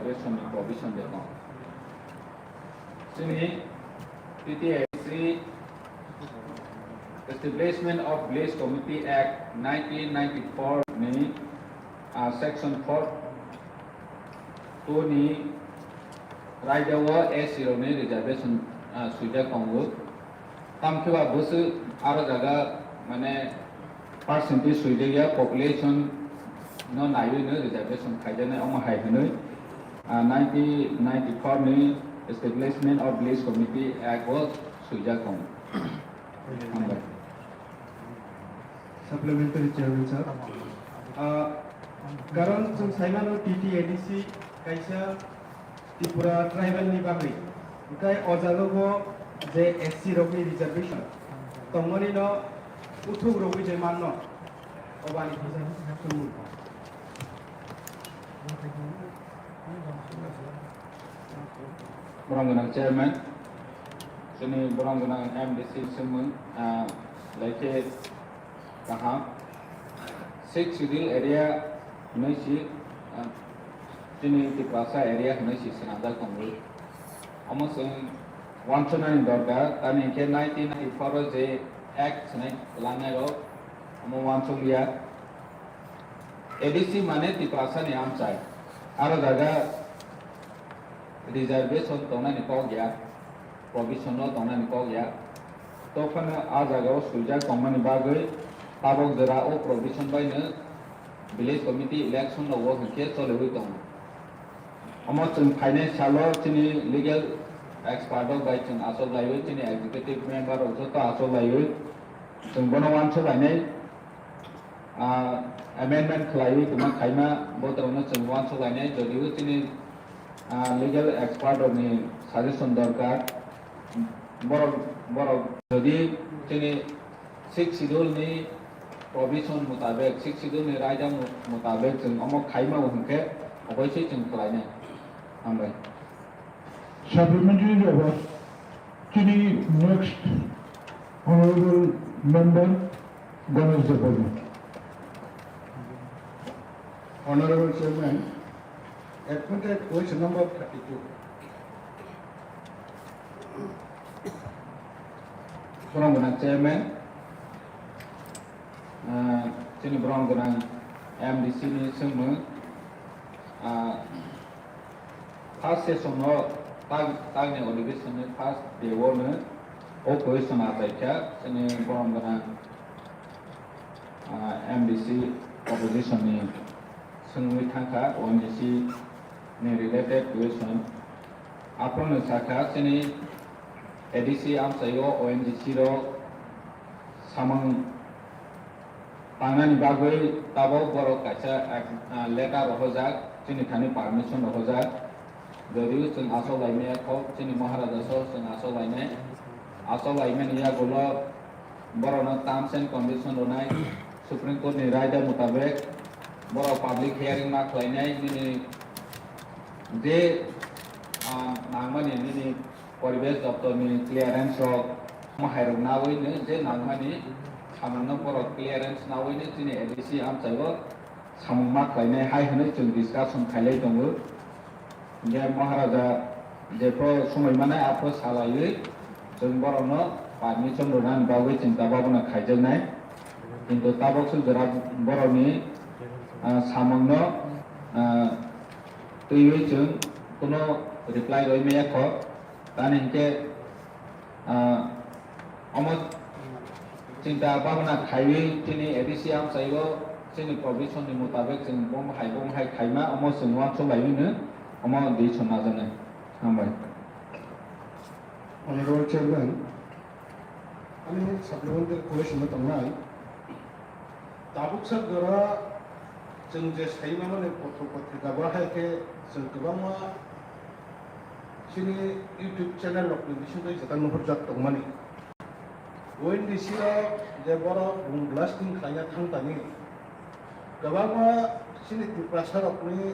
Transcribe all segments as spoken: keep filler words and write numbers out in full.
Provision ni provision de tong. Chini T T A C Establishment of Village Committee Act nineteen ninety-four ni, ah, section four two ni raida o S C rok ni reservation, ah, suijak tongo. Tamkhe ba bwswk aro jaga mane percentage swijak ya, population no naiwi no reservation khaijaknai, omo hai hwnwi, ah, nineteen ninety-four ni Establishment of Village Committee Act o swijak tongo. Hambai. Supplementary Chairman sir. Ah, karon chwng saimano T T A D C kaisa Tripura tribal ni bagwi. Hwnkhe o jaga o je S C rok ni reservation tongmani no uthuk rogwi je manno, obani kisa chwngmung. Borok gwnang chairman, chini borok gwnang M D C swngmung, ah, laikhe kaham. Sixth Schedule area hwnwi si, ah, chini Tiprasa area hwnwi si swnamjak tongwi. Omo chwng wansuknani dorkar, tamni hwnkhe nineteen ninety-four o je Act swnai langnai rok, omo wansukya. A D C mane Tiprasa ni amchai. Aro jaga reservation tongnani kok ya, provision no tongnani kok ya. Tophano a jaga o swijak tongmani bagwi tabok jora o provision bai no village committee election rogo hwnkhe choliwi tongo. Omo chwng phainai salo chini legal expert rok bai chwng achuk laiwi, chini executive member rok joto achuk laiwi chwng bono wansuk lainai, ah, amendment khlaiwi tongma khaima botorokno chwng wansuk lainai, jodio chini, ah, legal expert rokni suggestion dorkar. Borok, borok jodi chini Sixth Schedule ni provision mutabek, Sixth Schedule ni raida mu-, mutabek chwng omo khaima o hwnkhe oboisoi chwng khlainai. Hambai. Supplementary jawab, chini next honorable member Ganesh Debbarma. Honorable Chairman, appointed question number thirty-two. Borok gwnang chairman, ah, chini borok gwnang M D C ni swngmung, ah, first session o tag, tagni adhibeshon ni first day o no o question achaikha chini borok gwnang, ah, M D C opposition ni swngwi thangkha O N G C ni related question. Aphano sakha chini A D C amchaio O N G C rok samung tangnani bagwi tabok borok kaisa, ah, letter rohorjak, chini thani permission rohorjak. Jodio chwng achuk laimaya kok, chini Maharaja soh chwng achuk lainai. Achuk laimani yagulo borokno terms and condition rwnai, Supreme Court ni raida mutabek borok public hearing ma khlainai, nini je, ah, nangmani nini Poribesh doptor ni clearance rok, omo hai rok nawi no je nangmani samung no borok clearance nawi no chini A D C amchaio samung ma khlainai hai hwnwi chwng discussion khailai tongo. Hingke Maharaja jepho somoi manai apho salaiwi chwng borokno permission rwnani bagwi chinta bhabna khaijaknai. Kintu tabok se jora borokni, ah, samungno, ah, twiwi chwng kuno reply rwi maya kho. Tani hingke, ah, omo chinta bhabna khaiwi chini A D C amchaio chini provision ni mutabek chwng bom hai bom hai khaima omo chwng uansuk laiwi no omo decision najaknai. Hambai. Honorable Chairman, ani supplementary question no tongnai. Tabuk sak jora chwng je sai mano ni potro potrika bo hai khe chwng kwbangma chini YouTube channel rok ni bisingtwi jeta nuhurjak tongmani. O N G C o je borok bung blasting khlaina thang tani, kwbangma chini Tiprasa rokni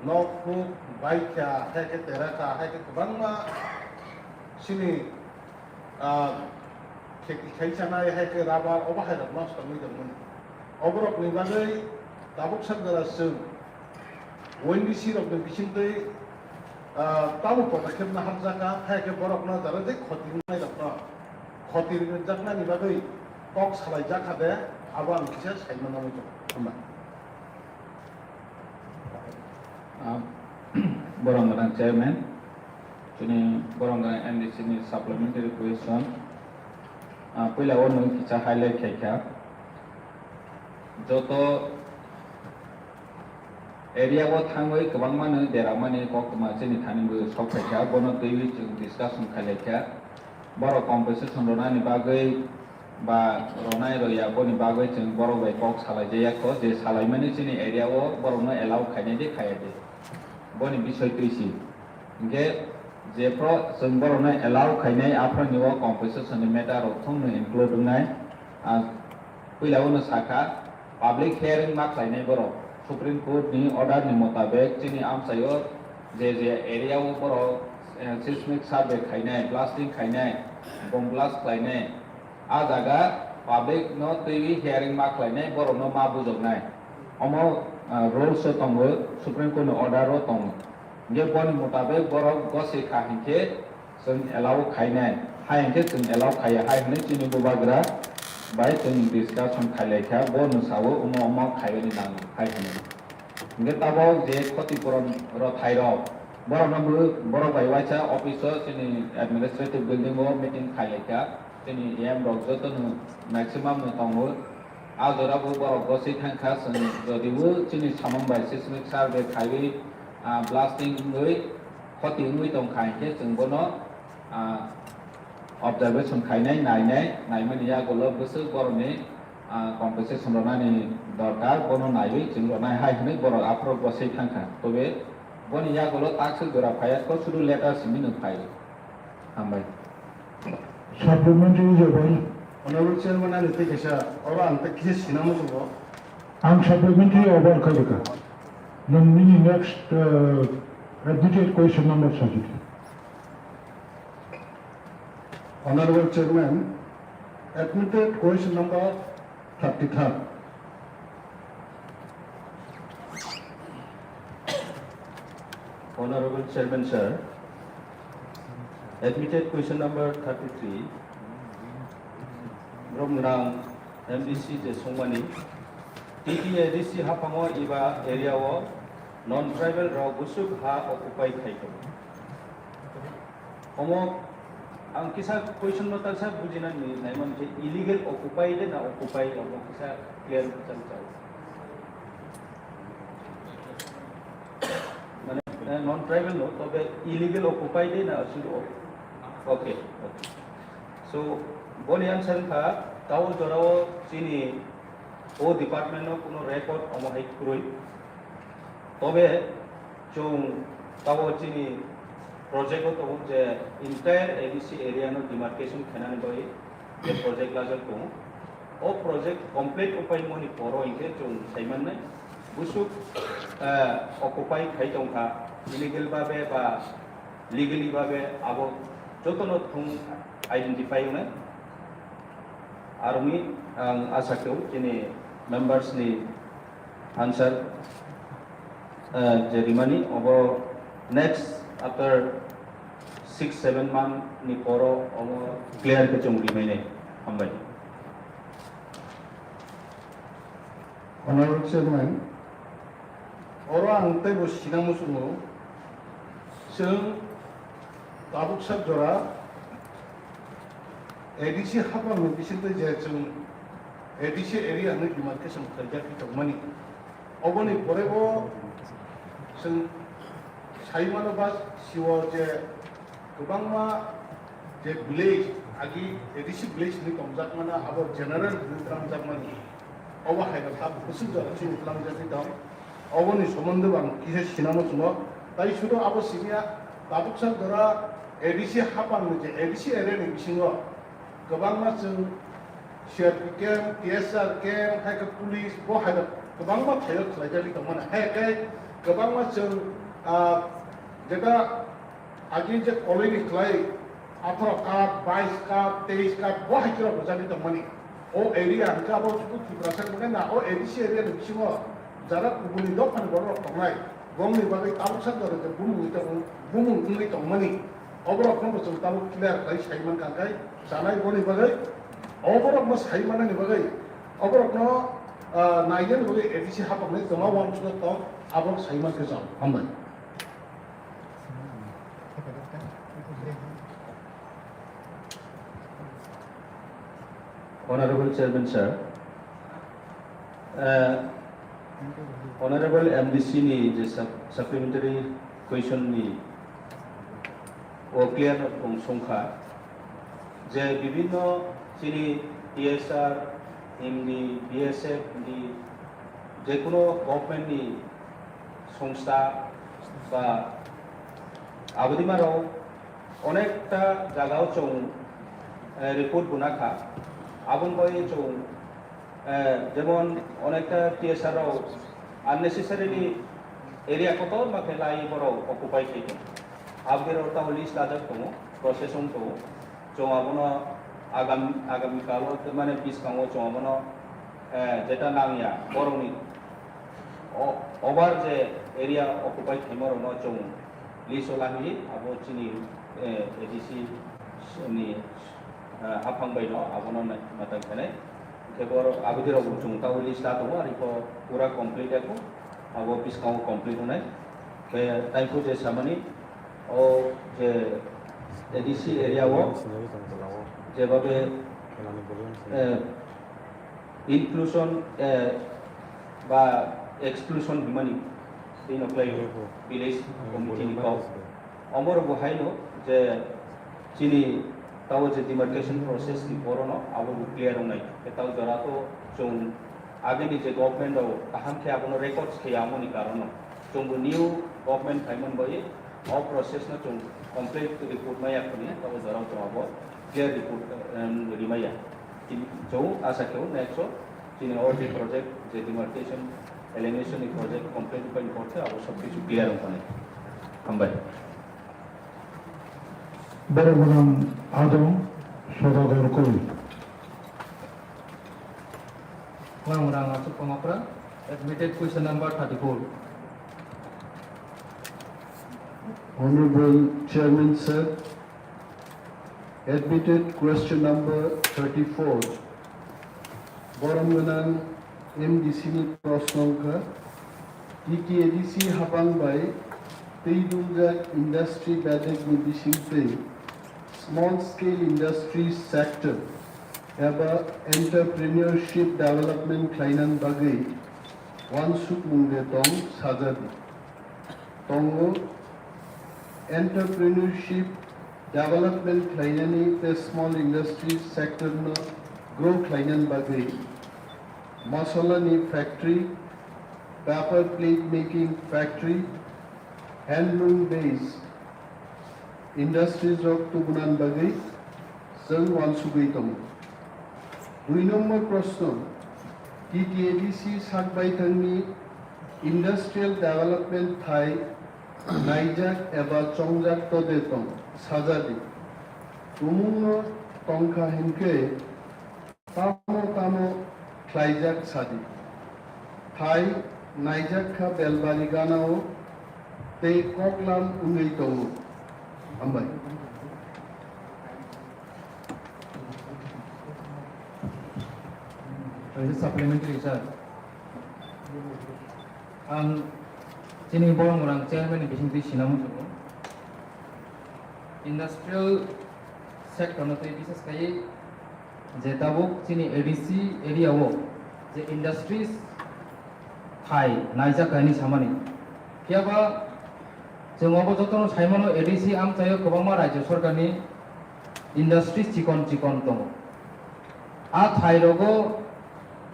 nok phuk baikha, hai khe terakha, hai khe kwbangma chini, ah, kheti khai chanai, hai khe rubber, obo hai rok nosto wngwi tongmani. Oborokni bagwi tabuk sak jora chwng O N D C rokni bisingtwi, ah, tabuk podokkhep naharjakha, hai khe borokno jara je khoti wngnai rokno khoti rwjaknani bagwi kok salaijakha de, abo ang kisa saimano muchung. Hambai. Ah, borok gwnang chairman, chini borok gwnang M D C ni supplementary question. Ah, puila o nwng kisa highlight khaikha. Joto area o thangwi kwbangma no deramani koktwma chini thani bo sok phaikha, bono twiwi chwng discussion khailaikha. Borok compensation rwnani bagwi ba rwnai rwya boni bagwi chwng borok bai kok salaijaya kho je salaimani chini area o borokno allow khainai de khaiya de, boni bisoi twi si. Hinkhe jephru chwng borokno allow khainai, aphuru ni o compensation ni matter rok thung no include wngnai. Ah, puila o no sakha, public hearing ma khlainai borok. Supreme Court ni order ni motabek chini amchai o je je area o borok, eh, seismic survey khainai, blasting khainai, bomb blast khlainai, a jaga public no twiwi hearing ma khlainai, borok no ma bujoknai. Omo, ah, rules o tongo, Supreme Court ni order o tongo. Hinkhe boni motabek borok goswi kha hinkhe chwng allow khainai, hai hinkhe chwng allow khaiya hai hwnwi chini bubagra bai chwng discussion khailaikha, bo nwsao omo omo khaiyani nango hai hwnwi. Hinkhe tabok je khoti puron rw thairok, borokno bo, borok bai waisa office o chini administrative building o meeting khailaikha, chini A M rok jotono maximum no tongo. A jora bo borok goswi thangkha, chwng jodibo chini samung bai seismic survey khaiwi, ah, blasting wngwi khoti wngwi tongkha, hinkhe chwng bono, ah, observation khainai, nainai, naimani yagulo bwswk borokni, ah, compensation rwnani dorkar, bono naiwi chwng rwnai hai hwnwi borok aphuru goswi thangkha. Tobe boni yagulo takswk jora phaiya kho, sudu letter simi no phai. Hambai. Supplementary is available. Honorable Chairman, ani tei kaisa, oro ang tei kisa sinamo tongo. Ang supplementary over khaikha. Nang nini next, uh, admitted question number sajidi. Honorable Chairman, admitted question number thirty-third. Honorable Chairman sir, admitted question number thirty-three, Bromnang M D C je songmani, T T A D C haphango iba area o non-tribal rok busuk ha occupy khai tongo. Omo ang kisa question no talsa bujinani naiman khe illegal occupy de na occupy, omo kisa clear chang chao. Mane, eh, non tribal no, tobe illegal occupy de na sudu o-, okay, okay. So, boni answer kha, tao jorao chini o department no kuno record omo hai kwrwi. Tobe, Chwng tabok chini project o tongo je entire A D C area no demarcation khainani bagwi je project lajak tongo. O project complete wngpai mani poro hinkhe chwng saimannai busuk, eh, occupy khai tongkha illegal babe ba legally babe abo jotono thung identify wngnai. Aroni ang asa khe chini members ni answer, eh, je rimani obo next after six seven month ni poro omo clear khe chwng rimainai. Hambai. Honorable Chairman, oro ang teibo sina muchungo, chwng tabuksa jora A D C haphangni bisingtwi je chwng A D C area hwnwi demarcation khlaijak tongmani. Oboni porebo chwng saimano ba siwo je kwbangma je village, agi A D C village hwnwi tongjakmano abo general hwnwi twlamjakmani. Obo hai khe kha bwswk jora chini twlangjagwi tong. Oboni somondo bo ang kisa sinamo chwngo. Tai sudo abo simiya tabuksa jora A D C haphangni je A D C area ni bisingo kwbangma chwng C R P camp, T S R camp, hai khe police bo hai kwbangma phaio khlaijagwi tongmani. Hai khe kwbangma chwng, ah, jeta agi je colony khlai atharo card, bais card, teis card bo hai khe rok rwjagwi tongmani. O area hwnkhe abo Tiprasa hwnkhe na o A D C area ni bisingo jara kubuni dophani borok rok tongnai. Bongni bagwi tabuk sa jora je bumung wngwi tong-, bumung wngwi tongmani, oborokno bo chwng tabuk clear khlai sai mankha, hwnkhe chanai boni bagwi oborokno sai manani bagwi oborokno, ah, nainani bagwi A D C haphangni joma uansukjak tong, aborok sai mankhe chwng. Hambai. Honorable Chairman sir, uh, Honorable M D C ni je sup-, supplementary question ni o clear rok tong songkha je bibhinno chini T S R, M D, B S F ni, jekuno government ni songsta ba abodimarok onekta jagao chwng, eh, report buna kha. Aboni bagwi chwng, eh, jemon onekta T S R rok unnecessarily area kotorma khe lai borok occupy khai tongo. Aboni rok tamo list lajak tongo, process wng tongo. Chwng abono agam-, agami kalo mane bwskango chwng abono, eh, jeta nangya borokni o-, over je area occupy khaima rokno chwng list o lahi abo chini, eh, A D C ni, eh, haphang bai no abono nai-, matang khenai. Hwnkhe borok aboni rok chwng tamo list la tongo, ariko pura complete ya kho, abo bwskango complete wngnai. Khe taiphuru je samani o je A D C area o jebabe, eh, inclusion, eh, ba exclusion hwnmani twi no khlai village committee ni kok. Omorok bo haino je chini tamo je demarcation process ni porono abo bo clear wngnai. Khe tamo jora to chwng agini je government rok kaham khe abono records khe ya, amoni karono chwngbo new government phaimani bagwi o process no chwng complete report maya khwlwi, tamo jora chwng abo clear report, em, rimaya. Chwng asa khe next o chini o je project, je demarcation, alienation ni project complete wngpai ni pore abo sob kichu clear wngkha nai. Hambai. Borok gwnang adong Sodagar Koi. Borok gwnang Achuk Pangapra, admitted question number thirty-four. Honorable Chairman sir, admitted question number thirty-four. Borok gwnang M D C ni proshno wngkha, T T A D C haphang bai twi dungjak industry bedekni bisingtwi small scale industries sector eba entrepreneurship development khlainani bagwi uansukmung de tong sajadi. Tongo entrepreneurship development khlainani tei small industries sector no grow khlainani bagwi masalani factory, paper plate making factory, handloom based industries rok tubunani bagwi chwng uansugwi tongo. Dui number proshno, T T A D C sak baithangni industrial development thai naijak eba chongjak tode tong sajadi. Tumungno tongkha hinkhe tamo tamo khlaijak sadi. Thai naijak kha Belbari ganao tei koklam wngwi tongo. Hambai. Kaisa supplementary, sir. Ang chini borok rang chairman ni bisingtwi sina muchungo. Industrial sector no tei bises khai je tabuk chini A D C area o je industries thai naijak kaini samani. Phiya ba chwng obo jotono saimano A D C amchaio kwbangma rajya sorkarni industries chikon chikon tongo. A thai rogo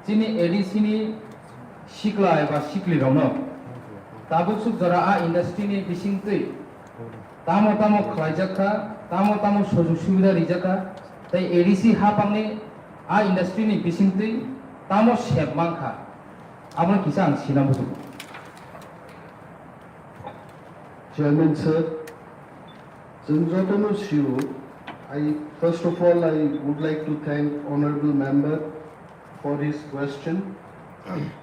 chini A D C ni sikla eba sikli rokno tabuk suk jora a industry ni bisingtwi tamo tamo khlaijak kha, tamo tamo sujug subida rijak kha, tei A D C haphangni a industry ni bisingtwi tamo sep mankha, abono kisa ang sina muchungo. Chairman sir, chwng jotono sio, I, first of all, I would like to thank honorable member for his question.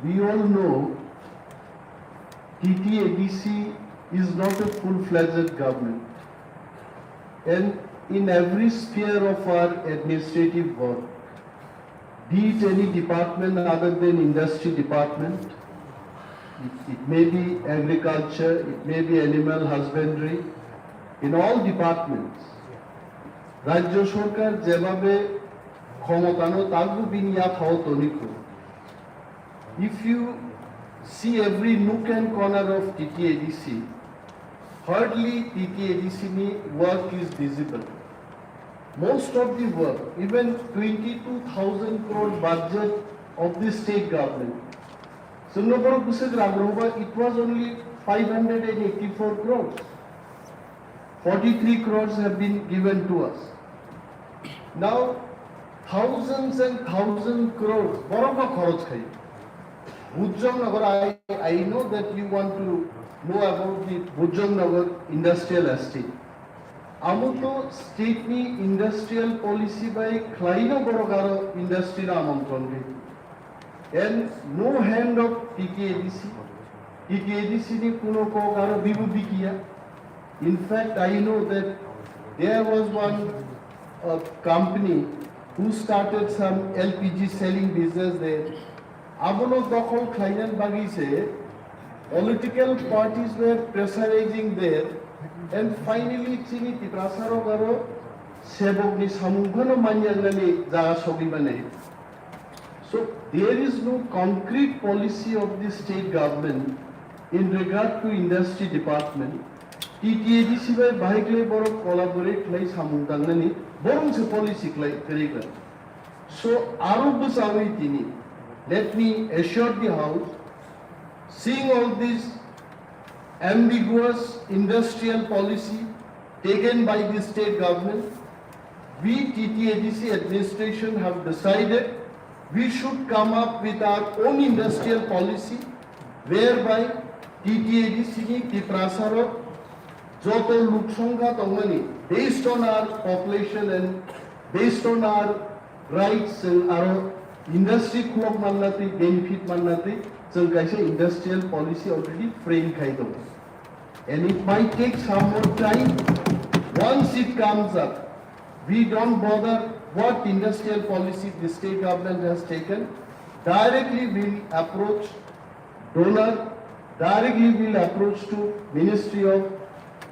We all know T T A D C is not a full-fledged government, and in every sphere of our administrative work, be it any department other than industry department, it, it may be agriculture, it may be animal husbandry, in all departments, রাজ্য সরকার যেভাবে ক্ষমতানো থাকবো বিনি আথাও তনিকো। If you see every nook and corner of T T A D C, hardly T T A D C ni work is visible. Most of the work, even twenty-two thousand crore budget of the state government, Sundarbans Kusik Ragroba, it was only five hundred and eighty-four crores. Forty-three crores have been given to us. Now, thousands and thousands crores borok no khoroj khai. Bujjong Nagar, I, I know that you want to know about the Bujjong Nagar industrial estate. Amo to state ni industrial policy bai khlai no borok aro industry no amontron khai. And no hand of T T A D C. T T A D C ni kuno kok aro bibu bikiya. In fact, I know that there was one, uh, company who started some L P G selling business there. Abono dokhol khlainan bagwi se political parties were pressurizing there, and finally chini Tiprasa rok aro sebok ni samung phano manyagnani jaga sogwi mane. So there is no concrete policy of the state government in regard to industry department. T T A D C bai bahai khlai borok collaborate khlai samung tangnani borong se policy khlai kwrwi kha. So aro bwchawi tini, let me assure the house, seeing all this ambiguous industrial policy taken by the state government, we T T A D C administration have decided we should come up with our own industrial policy whereby T T A D C ni Tiprasa rok joto luk songkha tongmani, based on our population and based on our rights, chwng aro industry khulok manna twi, benefit manna twi, chwng kaisa industrial policy already frame khai tongo. And it might take some more time. Once it comes up, we don't bother what industrial policy the state government has taken. Directly we'll approach donor, directly we'll approach to Ministry of,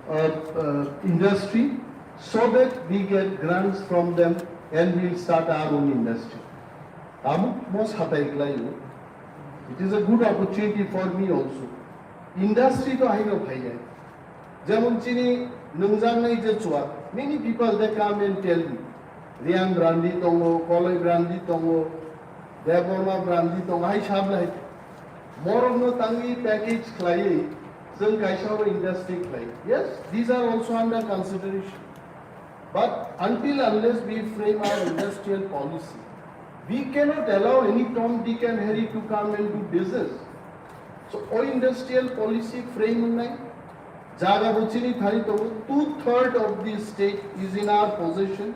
uh, uh, Industry, so that we get grants from them and we'll start our own industry. Tabuk mo satai khlaio. It is a good opportunity for me also. Industry to haino phaiya. Jemon chini nungjaknai je chuak, many people they come and tell me, Riyan brandi tongo, Koloi brandi tongo, Debbarma brandi tongo, hai sablai. Borokno tangwi package khlaiwi, chwng kaisa oro industry khlai. Yes, these are also under consideration. But until unless we frame our industrial policy, we cannot allow any Tom, Dick and Harry to come and do business. So, o industrial policy frame wngnai, jaga bo chini thani tongo, two third of the state is in our possession.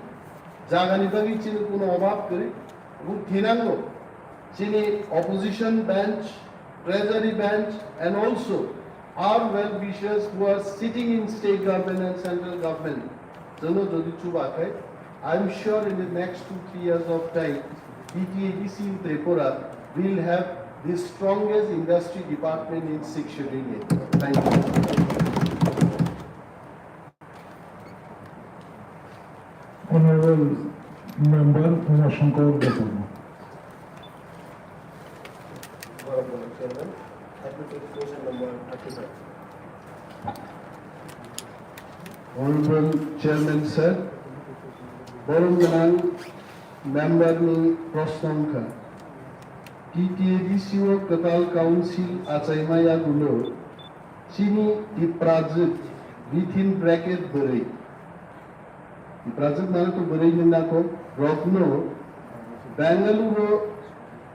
Jaga ni bagwi chini kuno obab kwrwi. Bo thinango, chini opposition bench, treasury bench, and also our well-wishers who are sitting in state government and central government, chwngno jodi chuba khai, I am sure in the next two, three years of time, T T A D C in Tripura will have the strongest industry department in six schedule area. Thank you. Honorable Member Umashankar Debbarma. Honorable Chairman, happy to question number thirty-five. Honorable Chairman sir, borom gwnang member ni prosno wngkha. T T A D C o kwtal council achaima yagulo chini Tiprajwk, within bracket, bwrwi. Tiprajwk mane to bwrwi ni nako rokno Bengaluru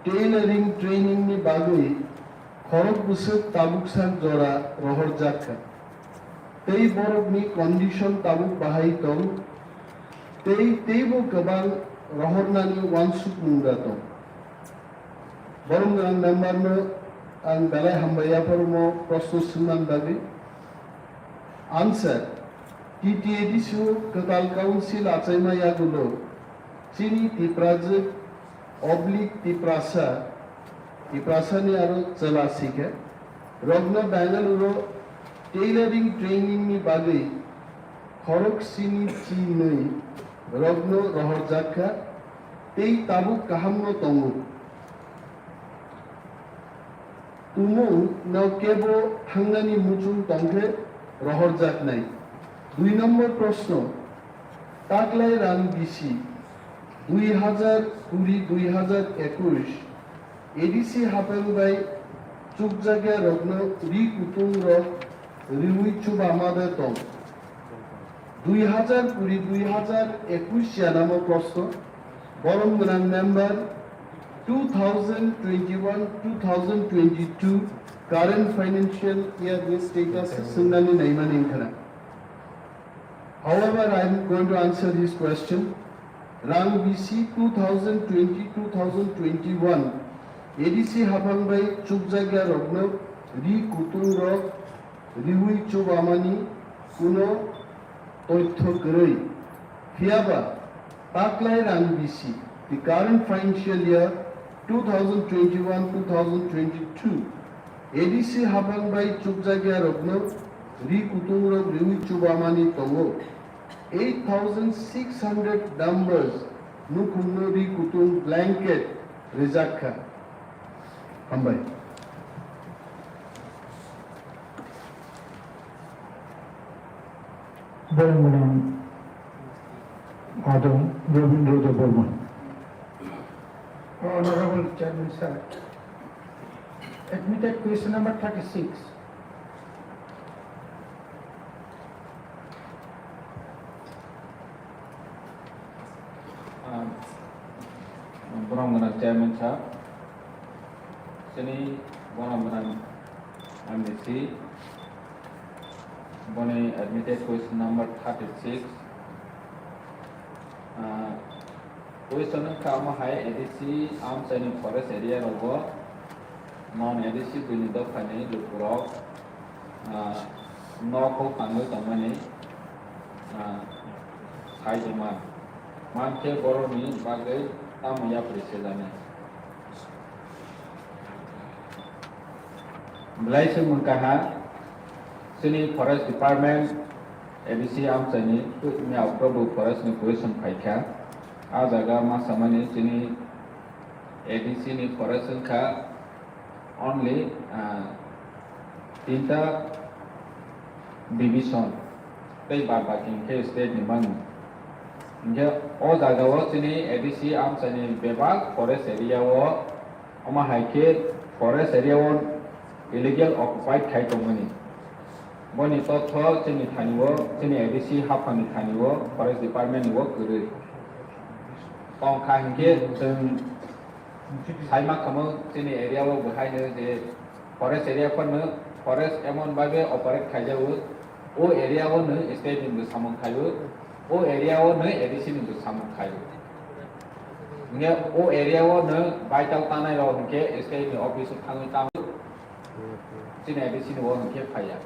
tailoring training ni bagwi khorok bwswk tabuksak jora rohorjak kha. Tei borokni condition tabuk bahai tong, tei teibo kwbang rohornani uansukmung da tong. Borom gwnang member no Ang belai hambai yapharmo proshno swngmani bagwi. Answer, T T A D C o kwtal council achaima yagulo chini Tiprajwk oblique Tiprasa, Tiprasani aro chwla sikha rokno Bengaluru o tailoring training ni bagwi khorok sini chinwi rokno rohorjak kha tei tabuk kahamno tongo. Tumung no kebo thangnani muchung tongkhe rohorjaknai. Dui number proshno, taklai rang bisi dui hazar kuri dui hazar ekush A D C haphang bai chukjakya rokno ri kutung rok riwi chuba ma de tong. Dui hazar kuri dui hazar ekush yanamo proshno, borom gwnang member two thousand twenty-one two thousand twenty-two current financial year ni status swngnani naimani wngkhana. However, I am going to answer his question. Rang bisi two thousand twenty two thousand twenty-one A D C haphang bai chukjakya rokno ri kutung rok riwi chubamani kuno toitho kwrwi. Phiyaba taklai rang bisi, the current financial year two thousand twenty-one two thousand twenty-two A D C haphang bai chukjakya rokno ri kutung rok riwi chubamani tongo. Eight thousand six hundred numbers nukhungno ri kutung blanket rijak kha. Hambai. Borong gwnang Adong Rabindra Debbarma. Honorable Chairman Sir, admitted question number thirty-six. Ah, borong gwnang Chairman Sir, chini borong gwnang M D C, boni admitted question number thirty-six. Ah, question wngkha omo hai A D C amchaini forest area rogo non A D C buini dophani lukurok, ah, nok huk tangwi tongmani, ah, sai tongma. Mankhe borokni bagwi tamo yapri sejani. Belai se mung kaha, chini forest department, A D C amchaini, twi mia oktobu forest ni question phaikha. A jaga ma samani chini A D C ni forest wngkha only, ah, tinta division, tei bad baki hwnkhe state ni mangni. Hwnkhe o jaga o chini A D C amchaini bebak forest area o, omo hai khe forest area o illegal occupied khai tongmani. Boni totho chini thani o, chini A D C haphangni thani o, forest department ni o kwrwi. Tongkha hinkhe chwng sai ma khamu chini area o bwhaino je forest area phano forest emon bhabe operate khaijago, o area o no state ni bo samung khaio, o area o no A D C ni bo samung khaio. Hingke o area o no baitao tanai rok hingke state ni office o thangwi tamo chini A D C ni o hingke phaiya.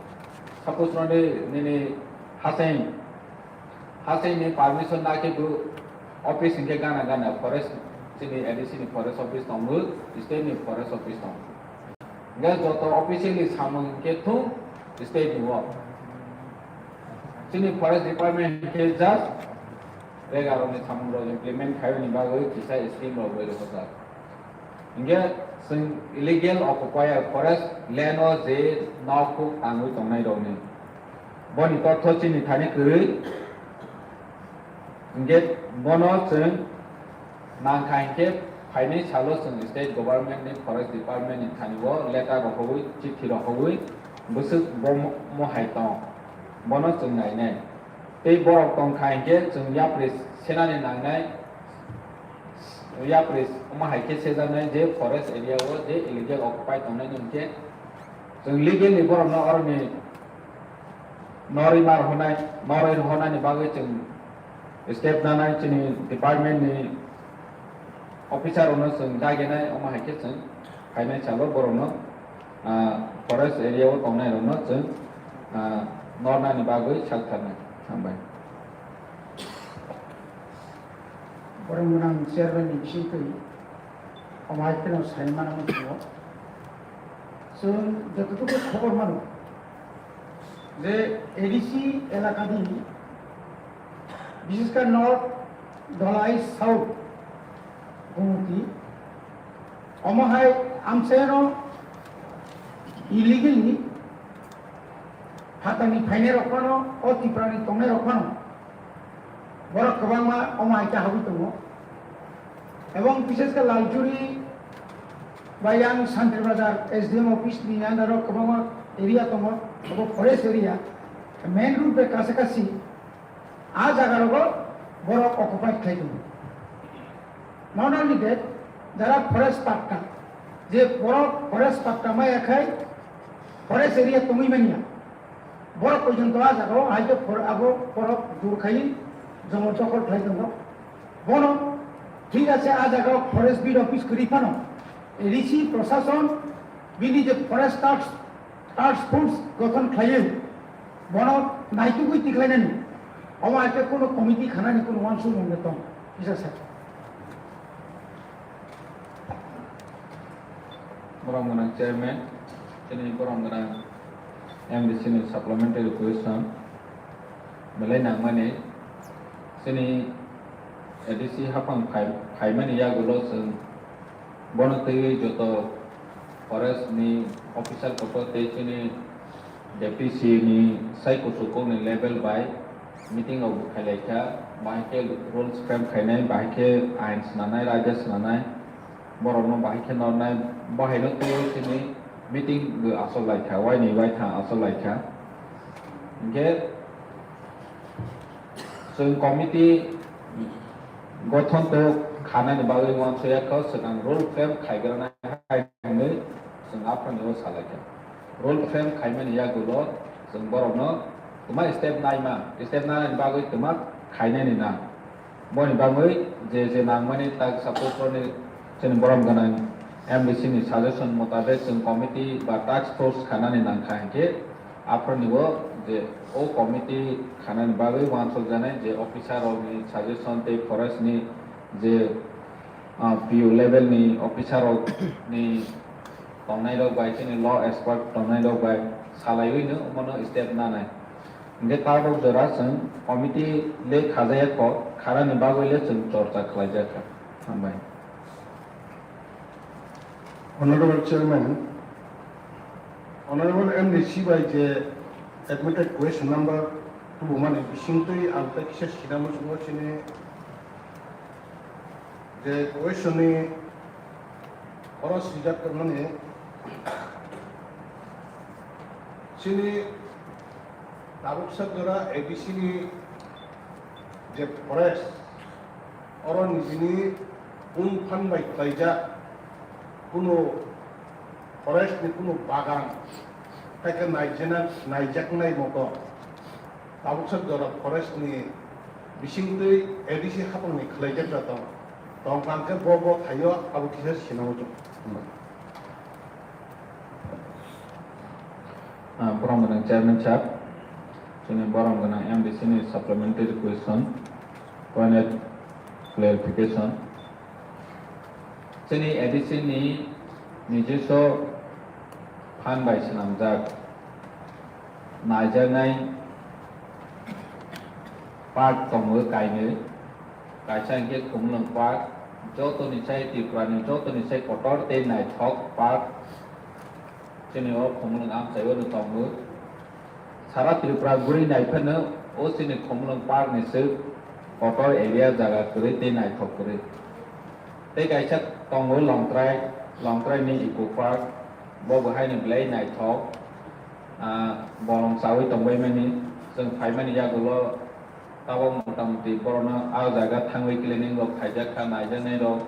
Suppose no nini haseng Haste ni permission na khe bo office hingke gana gana forest, chini A D C ni forest office tongo, state ni forest office tongo. Hingke joto officially samung hingke thung state ni o. Chini forest department hingke just regaroni samung rok implement khaiyoni bagwi kisa scheme rok bai rwkha. Hingke chwng illegal occupier forest land o je nok huk tangwi tongnai rokni. Boni totho chini thani kwrwi. Hingke bono chwng nangkha hingke phainai salo chwng state government ni forest department ni thani o letter rohogwi, chithi rohogwi bwswk bo mo hai tong. Bono chwng nainai. Tei borok tongkha hingke chwng yapri senani nangnai, yapri omo hai khe sejaknai je forest area o je illegal occupy tongnai hingke chwng legally borokno oroni norwi ma rohornai, norwi rohornani bagwi chwng step nanai chini department ni officer rokno chwng dagenai omo hai khe chwng khainai salo borokno Ah, forest area o tongnai rokno chwng, ah, nornani bagwi sak tharnai. Hambai. Borok gwnang chairman ni bisingtwi omo hai kheno sai mano muchungo. Chwng jototuku khobor mano je A D C elaka di, bishesh khe North Dholai, South Gumoti, omo hai amchaino illegally phatani phainai rok phano, o Tripura ni tongnai rok phano, borok kwbangma omo hai khe habwi tongo. Ebong bishesh khe Laljuri ba yang Santri Bazar S D M office ni under o kwbangma area tongo, obo forest area, main road bai kasa kasi. A jaga rogo borok occupied khlai tongo. Not only that, jara forest patta, je borok forest patta maya khai forest area tongwi manya, borok porjonto a jaga o hai khe for-, abo borok jur khai jomo dokhol khlai tongo. Bono thik ase, a jaga o forest beat office kwrwi phano A D C prosason bini je forest task task force gothon khlaiwi bono naitugwi tikhlainani, omo hai khe kuno committee khanani kuno uansukmung tong kisa sa. Borok gwnang chairman, chini borok gwnang M D C ni supplementary question belai nangmani, chini A D C haphang phai-, phaimani yagulo chwng bono twiwi joto forest ni officer kotor tei chini D P C ni sai kuchukukni level bai meeting rok bo khailai kha, bahai khe rules frame khainai, bahai khe ain swnamnai, raida swnamnai, borokno bahai khe nornai, bahaino twiwi chini meeting bo achuk lai kha, waini waithang achuk lai kha. Hinkhe chwng committee gothon to khanani bagwi uansukya kho, swkang rule frame khaigrana hai hwnwi chwng aphano o salai kha. Rule frame khaimani yagulo chwng borokno twma step naima, step nanani bagwi twma khainani nang. Boni bagwi je je nangmani tak suppose roni chini borom gwnang M D C ni suggestion motabek chwng committee ba task force khanani nangkha hinkhe aphano o je o committee khanani bagwi uansukjaknai je officer rokni suggestion tei forest ni je, ah, P U level ni officer rok ni tongnai rok bai chini law expert tongnai rok bai salaiwi no omono step nanai. Hinkhe tabok jora chwng committee le khajaya kho, kharani bagwi le chwng chorcha khlaijak kha. Hambai. Honorable Chairman, Honorable M D C bai je admitted question number tubumani bisingtwi ang tei kisa sinamo chwngno chini je question ni oro swijak tongmani chini tabuksa jora A D C ni je forest, oro nijini un phan bai khlaijak kuno forest ni kuno bagan, tei khe naijena-, naijaknai moto tabuksa jora forest ni bisingtwi A D C haphang ni khlaijak da tong, tong kha, hwnkhe bo, bo thaio abo kisa sinamo chwng. Ah, borom gwnang chairman sir, chini borom gwnang M D C ni supplementary question, point of clarification. Chini A D C ni nijiso phan bai swnamjak naijaknai park tongo kainwi, kaisa hinkhe Khumulwng Park, jotoni sai Tripura ni jotoni sai kotor tei naithok park. Chini o Khumulwng amchaio no tongo. Sara Tripura guri nai phano o chini Khumulwng Park ni se kotor area jaga kwrwi tei naithok kwrwi. Tei kaisa tongo Longtrai, Longtrai ni Eco Park, bo bo haino belai naithok, ah, bolong chawi tongbai mani, chwng phaimani yagulo tabok motamuti borokno ah jaga thangwi cleaning rok khaijak kha, naijaknai rok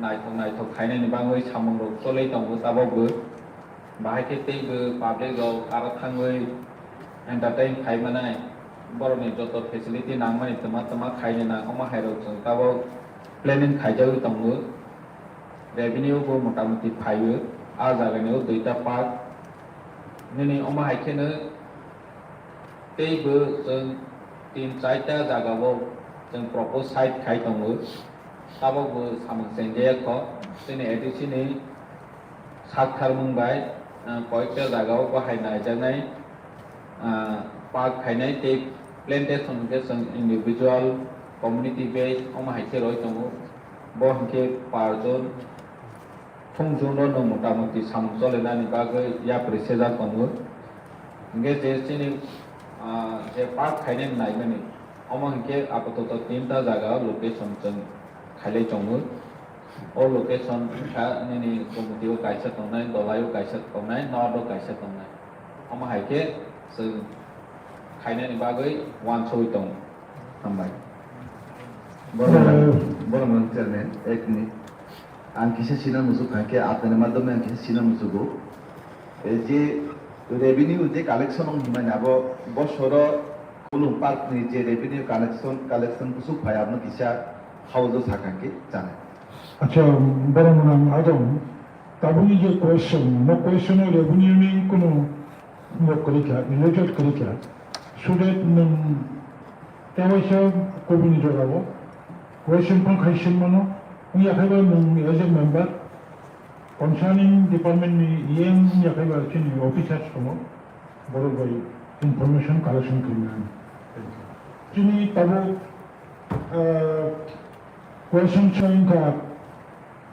naithok naithok khainani bagwi samung rok cholwi tongo tabok bo. Bahai khe tei bo public rok aro thangwi entertain khai manai, borokni joto facility nangmani twma twma khaina nang, omo hai rok chwng tabok planning khaijagwi tongo, revenue bo motamuti phaio. A jagani o duita park nini omo hai kheno tei bo chwng tin chaita jagao chwng propose site khai tongo. Tabok bo samung chengjaya kho. Chini A D C ni sak tharmung bai, ah, koyekta jagao bahai naijaknai, ah, park khainai tei plantation hwnkhe chwng individual, community based omo hai khe roi tongo. Bo hwnkhe parjon thung jun rok no motamuti samung cholenani bagwi yapri sejak tongo. Hwnkhe je chini, ah, je park khainai naimani, omo hwnkhe apatoto tinta jaga o location chwng khailai tongo. O location wngkha nini committee o kaisa tongnai, dolai o kaisa tongnai, north o kaisa tongnai. Omo hai khe chwng khainani bagwi uansugwi tongo. Hambai. Borok, eh, borok chairman, ek minute. Ang kisa sina muchuk kha khe, apnani madhyome ang kisa sina muchugo. Eh, je revenue je collection wng hwnmani abo bosoro Khulum park ni je revenue collection, collection kuchuk phai abono kisa haujo sakha khe chanai. Acha, borok mwnang adong, tabukni je question, mo question o revenue ni kunu Nok kwrwi kha, related kwrwi kha. So that nwng tewaisa kobini jora o question phone khai seng mano, wngya khai ba nwng as a member concerning department ni E M wngya khai ba chini officers tongo, borok bai information collection khainai. Chini tabuk, ah, question sa wngkha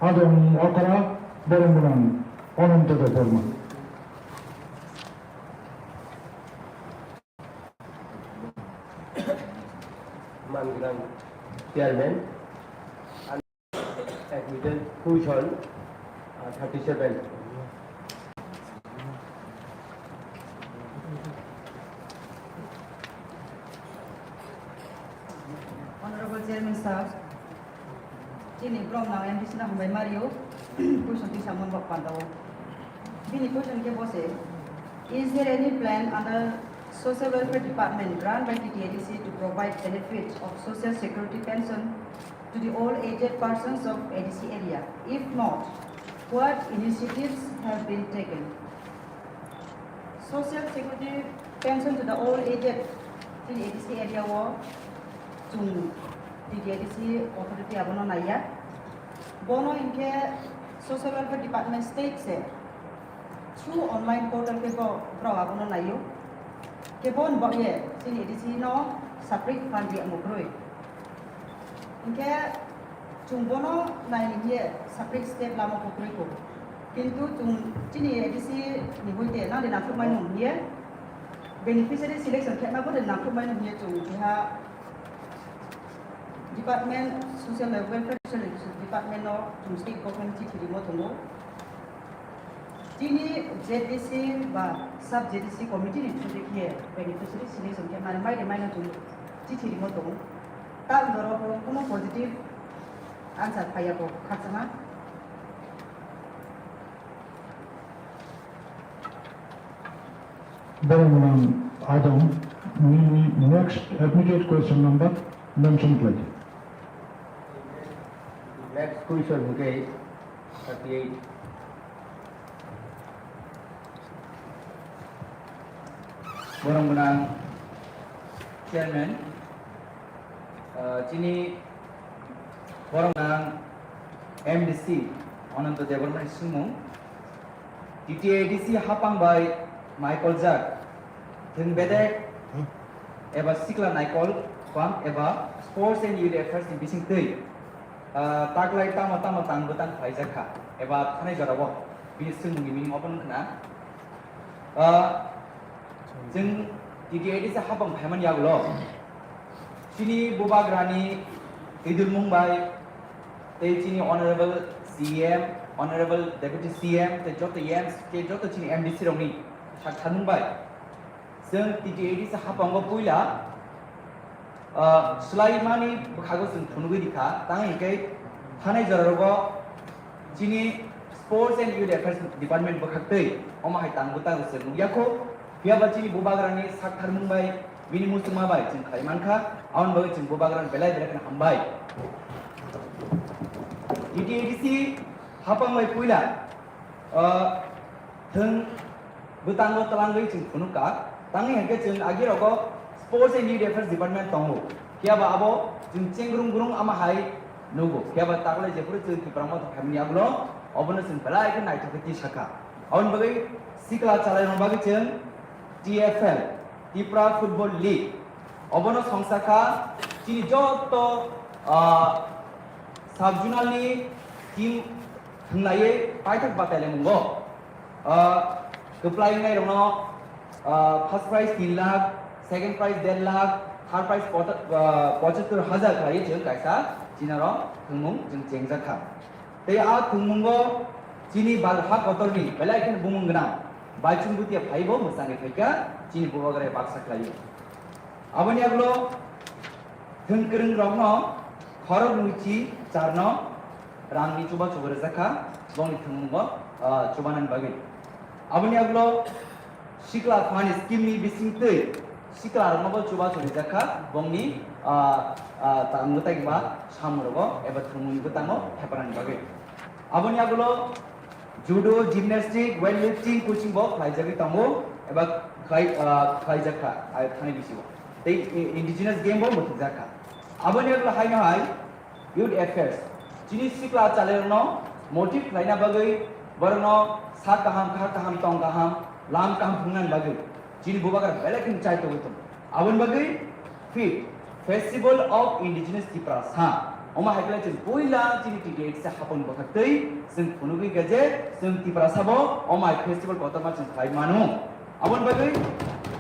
adong okra borok mwnang Ananto Debbarma. Mangrang chairman, and admitted question, uh, thirty-seven. Honorable Chairman sir, chini borok nang M D C no hambai mario, question twi samung bok pandao. Bini question khe bo se, is there any plan under Social Welfare Department run by T T A D C to provide benefits of social security pension to the all aged persons of A D C area? If not, what initiatives have been taken? Social security pension to the all aged chini A D C area o chwng T T A D C authority abono naiya. Bono hinkhe Social Welfare Department state se through online portal khe bo borok abono naio. Khe boni bagwi chini A D C no separate fund riyamo kwrwi. Hinkhe chwng bono naini hiye separate step lama kwrwi kho. Kintu chwng chini A D C ni hoite nang de nangkukmani hiye beneficiary selection khe ma bo de nangkukmani hiye chwng keha department, social welfare, social education department no chwng state government chithi rimo tongo. Chini Z D C ba sub Z D C committee ni through khe beneficiary selection khe mani mai de mai no chwng chithi rimo tongo. Ta borok kuno positive answer phaiya bo khakchangma. Borok mwnang adong nini next admitted question number mention khlai di. Next question hwnkhe thirty-eight. Borok mwnang chairman, ah, chini borok mwnang M D C Ananto Debbarma ni swngmung, T T A D C hapang bai naikoljak thwng bedek eba sikla naikol pam eba sports and youth affairs ni bisingtwi, ah, taklai tamo tamo tang bwtang khlaijak kha eba thanai jorao bini swngmungni meaning obo wngkha na, ah, chwng T T A D C hapang phaimani yagulo chini bubagrani twidulmung bai tei chini honorable C M, honorable deputy C M tei joto M C tei joto chini M D C rokni sak tharmung bai chwng T T A D C hapango puila, ah, swlaimani bwkhago chwng phunugwi rikha, tamo hinkhe thanai jorarogo chini Sports and Youth Affairs Department bwkhaktwi omo hai tang bwtang chwng nukya kho, phiya ba chini bubagrani sak tharmung bai bini muchungma bai chwng khlai mankha, aboni bagwi chwng bubagrano belai belai kheno hambai. T T A D C hapang bai puila, Ah, thwng bwtango twlangwi chwng phunukha. Tangwi hinkhe chwng agirogo Sports and Youth Affairs Department tongo. Phiyaba abo chwng chengrung grung ama hai nugo. Phiyaba taklai jephuru chwng Tipra Motha phaimani yagulo obono chwng belai khe naithok khe tisakha. Aboni bagwi sikla chalairokni bagwi chwng T F L, Tipra Football League, obono songsa kha chini joto, ah, sub-zonal ni team thwnglaiwi paithak batai laimungo. Ah, kwplai wngnairokno, ah, first prize tin lakh, second prize der lakh, third prize pota-, ah, pochattor hajar khlaiwi chwng kaisa chinaro thwngmung chwng chengjak kha. Tei a thwngmungo chini bal ha kotorni belai kheno bumung gwnang Baichung Bhutia phaibo mwchangwi phaikha, chini bubagra baksa khlaiwi. Aboni yagulo thwng kwrwng rokno khorok nwichi charno rangni chubachu bo rwjak kha, bongni thwngmungo, ah, chubanani bagwi. Aboni yagulo Sikla Fund Scheme ni bisingtwi sikla rokno bo chubachu rijak kha, bongni, ah, ah, tangwi tangma samung rogo eba thwngmungni bwtango thepanani bagwi. Aboni yagulo judo, gymnastic, weightlifting coaching bo khlaijagwi tongo eba khlai, ah, khlaijak kha, ah, thani bisingo. Tei i-, indigenous game bo mwthangjakha. Aboni yagulo haino hai Youth Affairs, chini sikla chalairokno motive khlaina bagwi, borokno sak kaham, kha kaham, tong kaham, lam kaham phungnani bagwi chini bubagra belai kheno chai tongwi tongo. Aboni bagwi fit, Festival of Indigenous Tiprasa. Omo hai khe chwng puila chini T T A D C hapung bwkhaktwi chwng phunugwi kha je chwng Tiprasa bo omo hai festival kotorma chwng khlai mano. Aboni bagwi,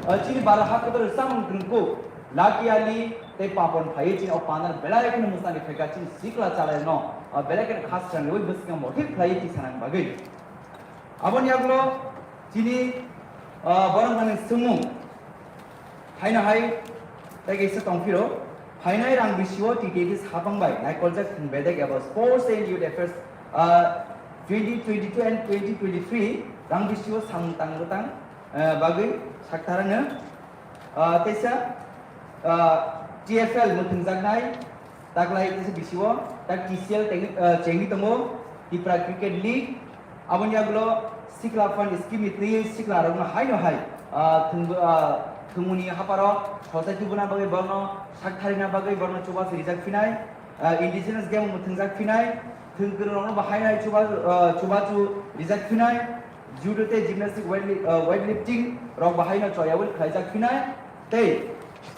ah, chini bara ha kotor samung kwrwngkuk Lucky Ali tei Papon phaiwi chini o panel belai kheno mwchangwi phaikha chini sikla chalairokno, ah, belai kheno khas rangwi bwskango motive khlaiwi tisanani bagwi. Aboni yagulo chini, ah, borok manwi swngmung. Haino hai tei kaisa tongphiro, phainai rang bisio T T A D C hapang bai naikoljak thwng bedek eba Sports and Youth Affairs, ah, twenty twenty-two and twenty twenty-three rang bisio samung tang bwtang, ah, bagwi sakthar ano. Ah, teisa, ah, T F L mwthangjaknai, taklai teisa bisio, tak T C L tengwi, ah, chengwi tongo, Tipra Cricket League, aboni yagulo Sikla Fund Scheme ni twiwi sikla rokno haino hai, ah, thwngbo-, ah, thwngmungni haparo sochai tubuna bagwi borno sak tharina bagwi borno chubachu rijak phinai, ah, indigenous game mwthangjak phinai, thwng kwrwng rokno bo haino hai chuba-, ah, chubachu rijak phinai, judo tei gymnastic weight li-, ah, weightlifting rok bo haino choyawi khlaijak phinai, tei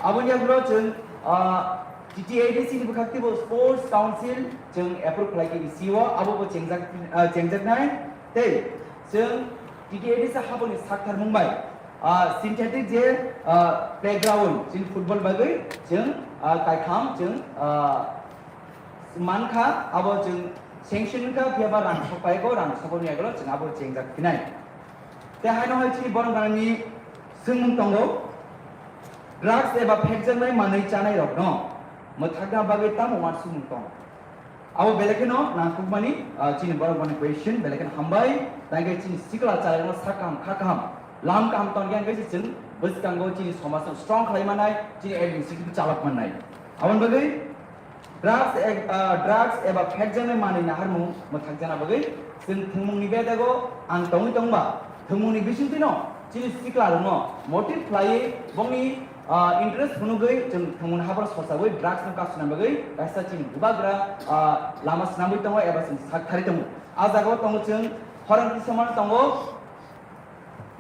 aboni yagulo chwng, ah, T T A D C ni bwkhak teibo Sports Council chwng approve khlai khe E C O abo bo chengjak, ah, chengjaknai. Tei chwng T T A D C haboni saktharmung bai, ah, synthetic je, ah, playground chini football bagwi chwng, ah, kaitham chwng, ah, mankha, abo chwng sanction wngkha, phiyaba rang sok paikho, rang sokoni yagulo chwng abo chengjak phinai. Tei haino hai chini borok ganani swngmung tongo, drugs eba phekjaknai manwi chanai rokno mwthakna bagwi tamo uansukmung tong? Abo belai kheno nangkukmani, ah, chini borok mani question belai kheno hambai, tangkhe chini sikla chalairokno sak kaham kha kaham, lam kaham tongya hwnkhe se chwng bwskango chini somajno strong khlai mannai, chini administrative chalok mannai. Aboni bagwi drugs eg-, ah, drugs eba phekjaknai manwi naharmung mwthakjana bagwi chwng thwngmungni bedego ang tongwi tongba, thwngmungni bisingtwino chini siklarokno motive khlaiwi bongni, ah, interest phunugwi chwng thwngmungni hapharo sochawi drugsno kasuna bagwi kaisa chini bubagra, ah, lama swnamwi tongo eba chwng sak thari tongo. A jagao tongo chwng horang tisamano tongo.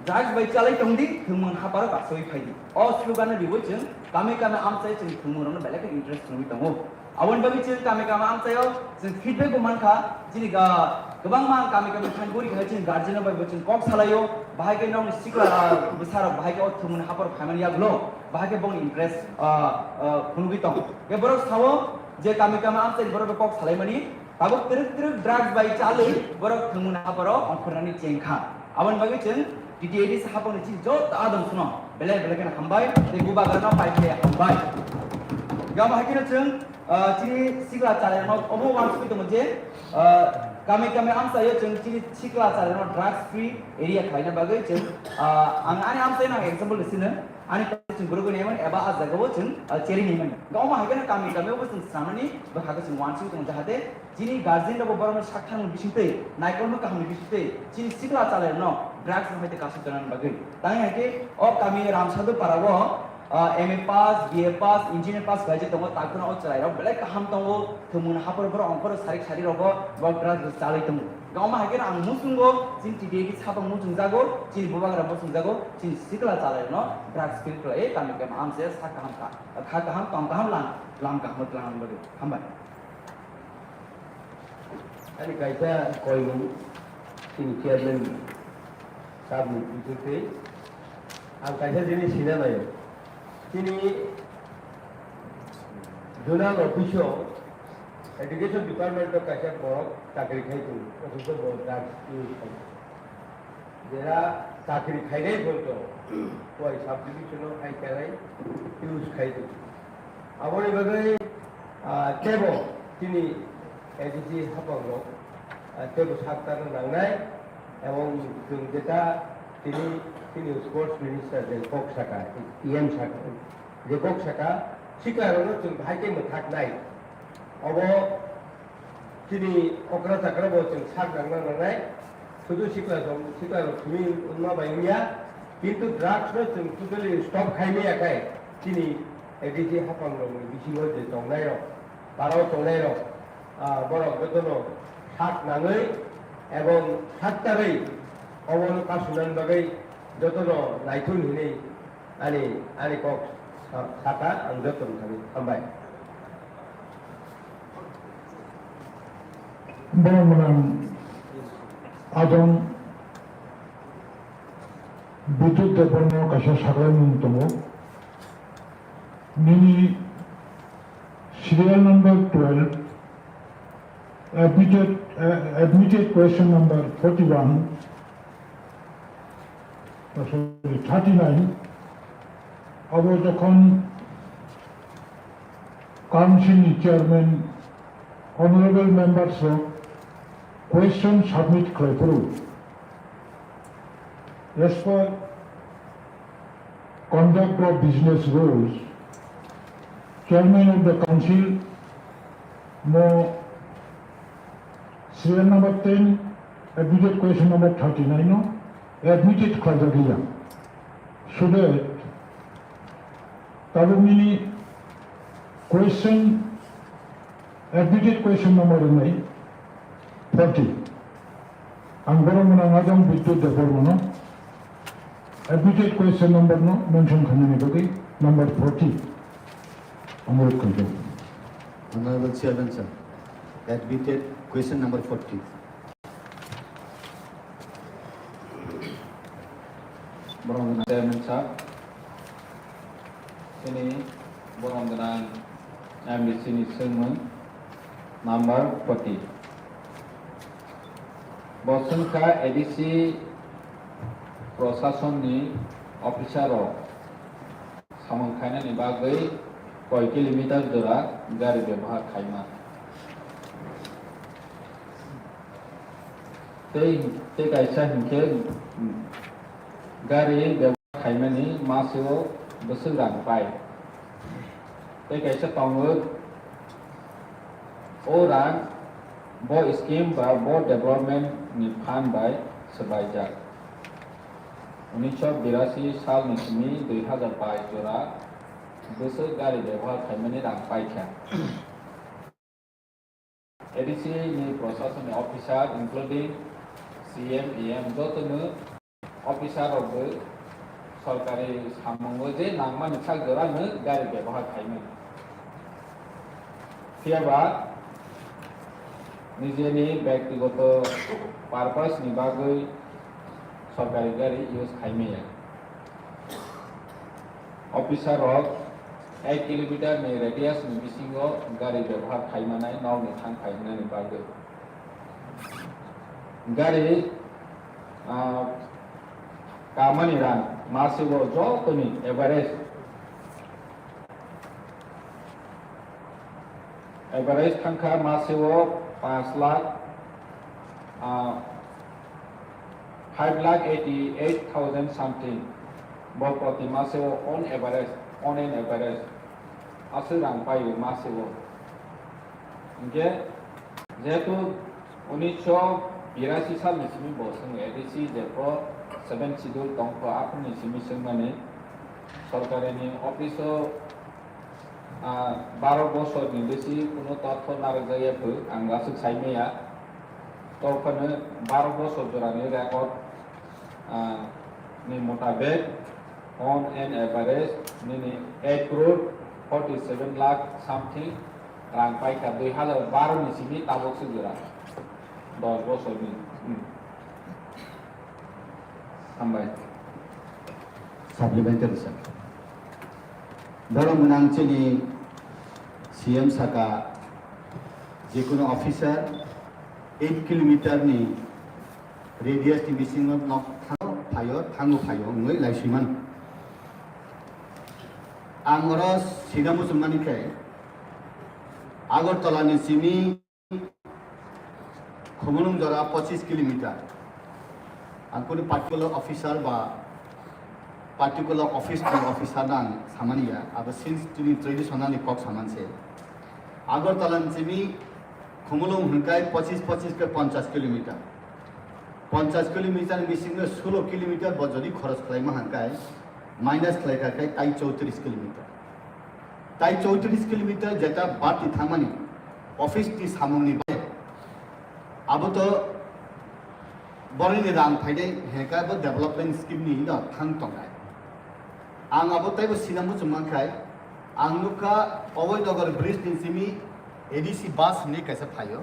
Drugs bai chalai tongdi, thwngmung hapharo kasawi phaidi. O slogan no riwi chwng kami kami amchai chwng thwngmung rokno belai khe interest phunugwi tongo. Aboni bagwi chwng kami kami amchaio chwng feedback bo mankha, chini ga-, kwbangma kami kami thang guri khe chini guardian bai bo chwng kok salaio, bahai khe nokni sikla, ah, bwsarok bahai khe o thwngmung hapharo phaimani yagulo, bahai khe bongni interest, ah, ah, phunugwi tong. Khe borok sao je kami kami amchai borok bai kok salaimani, tabuk twrwk twrwk drugs bai chalwi borok thwngmung hapharo ongkhornani chengkha. Aboni bagwi chwng T T A D C haponi chini joto adong suno belai belai kheno hambai tei bubagrano pai khe hambai. Gama hai kheno chwng, ah, chini sikla chalairokno omo uansugwi tongo je, ah, kami kami amchaio chwng chini sikla chalairokno drugs free area khlaina bagwi chwng, ah, ang ani amchaino ang example rw sino. Ani pore chwng gurugwi naimani eba a jagao chwng, ah, cherwi naimani. Ga omo hai kheno kami kami obo chwng swnamnani bwkha khe chwng uansugwi tongo, jahate chini guardian rokbo borokno sak thangmani bisingtwi, naikolma kahamni bisingtwi, chini sikla chalairokno drugs ni hai tei kasuk tongnani bagwi. Tangwi hai khe o kami Ramsadhu para o, ah, M A pass, B A pass, engineer pass khlaijak tongo, takhwna o chwrairok belai kaham tongo, thwngmung haphar borok ongkhoro sarik sarirogo bo drugs rok chalwi tongo. Ga omo hai kheno ang muchungo, chini T D A khe sabang muchungjago, chini bubagra muchungjago, chini sikla chalairokno drugs free khlaiwi kami kami amse sak kaham kha, kha kaham, tong kaham, lang, lam kaham twlang bagwi. Hambai. Ani kaisa koimung chini chairman sabni bisingtwi ang kaisa jinis sina naio. Chini zonal office o education department o kaisa borok chakri khai tongo, othocho bo drugs use khai. Jera chakri khainai photo, wai subdivision o hai kanai use khai di. Aboni bagwi, ah, tebo chini A D C hapang rok, ah, tebo sak tangna nangnai, ebong chwng jeta chini, chini sports minister je kok saka, E M saka, je kok saka, sikla rokno chwng bahai khe mwthak nai. Obo chini okra chakra bo chwng sak nangna nangnai, sudu sikla rok, sikla rok simi wngma bai wngya, kintu drugs no chwng totally stop khai maya khai, chini A D C hapang rok ni bisingo je tongnai rok, parao tongnai rok, ah, borok jotono sak nangwi ebong sak tarwi obono kasunani bagwi jotono naithun hinwi Ani, ani kok sa-, saka ang joto thani hambai. Borok mwnang Ajong Bidyut Debbarma kaisa saklaimung tongo. Nini serial number twelve, admitted, uh, admitted question number forty-one, oh, sorry, thirty-nine, abo jokhon council ni chairman, honorable members rok question submit khlai phuru, as per conduct of business rules, chairman of the council mo serial number ten, admitted question number thirty-nine no admitted khlaijak ya. So that tabuk nini question, admitted question number wngwi forty. Ang borok mwnang Ajong Bidyut Debbarmano admitted question number no mention khainani bagwi number forty. Anurod khaijak. Honorable Chairman sir, admitted question number forty. Borok gwnang chairman sir, chini borok gwnang M D C ni swngmung number forty. Bo swngkha A D C proshasonni officer rok samung khainani bagwi koi kilometer jora gari bebohar khaima. Tei, tei kaisa hinkhe, mm, gari bebohar khaimani masio bwswk rang pai. Tei kaisa tongo, o rang bo scheme ba bo development ni fund bai swbaijak. Unisho birasi salni simi dui hazar bais jora bwswk gari bebohar khaimani rang paikha. A D C ni proshasonni officer, including C M, E M, jotono officer rokbo sorkari samungo je nangmani sak jorano gari bebohar khaimani. Phiyaba nijeni byaktigoto purpose ni bagwi sorkari gari use khaimaya. Officer rok ek kilometer ni radius ni bisingo gari bebohar khaimanai nokni thang khainani bagwi. Gari, ah, kamani rang masio jotoni average, average thangkha masio panch lakh, ah, five lakh eighty eight thousand something. Bo proti maseo on average, on an average aswk rang paio maseo. Hinkhe jehetu unisho birasi salni simi bo chwng A D C jepho seven schedule tongkho, aphuruni simi chwngmani sorkarini office-o, ah, baro bosorni bisi kuno totho narwkjakya phwk ang aswk saimaya. Tophano baro bosor jorani record, ah, ni mutabek on an average nini ek crore forty seven lakh something rang paikha dui hazar baro ni simi tabok se jora dos bosor ni. Hmm. Hambai. Supplementary, sir. Borok gwnang chini C M saka jekunu officer eight kilometer ni radius ni bisingo nok thango phaio, thango phaio wngwi laisui mano. Ang oro sina muchungmani khe Agartala ni simi Khumulwng jora pochis kilometer. Ang kunu particular officer ba particular office ni officer no ang samani ya, abo since chini traditional ni kok saman se. Agartala ni simi Khumulwng hwnkai pochis, pochis ke ponchas kilometer. Ponchas kilometer ni bisingo sulo kilometer bo jodi khoros khlaima hwnkai, minus khlaikha khe tai chowtris kilometer. Tai chowtris kilometer jeta barti thangmani office ni samung ni bai. Abo to boroni rang phaidai heka bo development scheme ni no thang tongnai. Ang abo taibo sina muchung mankhai, ang nukha Abhay Nagar bridge ni simi A D C bus hinwi kaisa phaio.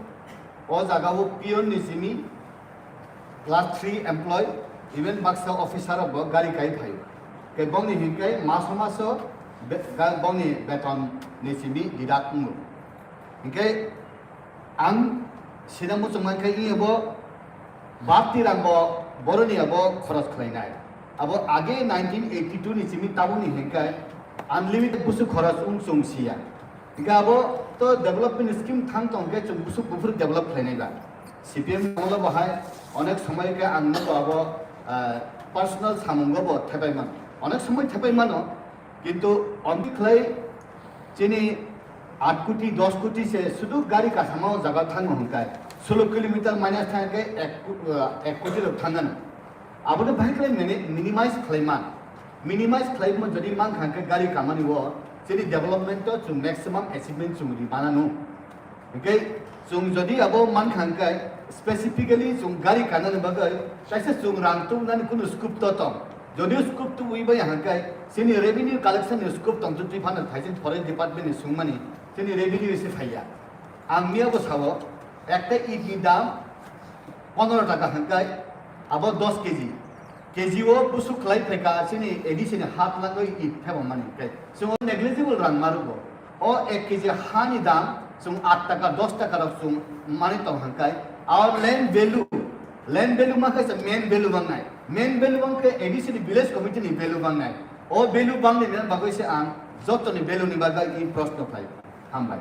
O jaga o peon ni simi class three employee, even baksa officer rok bo gari kai phaio. Ke bongni hinkai maso maso be-, ga-, bongni beton ni simi deduct wngo. Hinkai ang sina muchung mankhai iya bo Bapti rang bo boroni abo khoros khlainai. Abo age nineteen eighty two ni simi tabukni hinkai unlimited busu khoros wng chwng siya. Hinka abo to development scheme thang tong khe chwng busu buphuru develop khlainai ba. C P M amolo bo hai onek somoi khe ang nugo abo, ah, personal samungo bo thepai mano. Onek somoi thepai mano. Kintu omti khlai chini aat koti, dos koti se sudu gari kasama o jaga thango hwnkai. Sulo kilometer minus thang khe ek ko-, uh, ek koti rok thangano. Abono bahai khlai mini-, minimize khlai man. Minimize khlai mo jodi man kha khe gari kamani o chini development to chwng maximum achievement chwng ri mananu. Hingke chwng jodi abo mankha hingke specifically chwng gari kanani bagwi kaisa chwng rang tubunani kunu scope to tong. Jodio scope tubui bai hingke chini revenue collection ni scope tong twi phano thaising forest department ni swngmani chini revenue se phaiya. Ang miya bo sao ekta it ni dam pondro taka hingke abo dos K G. K G o busu khlai phaikha chini A D C ni hat langwi it phebang mani hingke chwng negligible rang marugo. O ek K G ha ni dam chwng aat taka, dos taka rok chwng mani tong hangkai. Our land value, land value ma khe se main value bangnai. Main value bang khe A D C ni village committee ni value bangnai. O value bang ni bagwi se ang joto ni value ni bagwi i proshno phai. Hambai.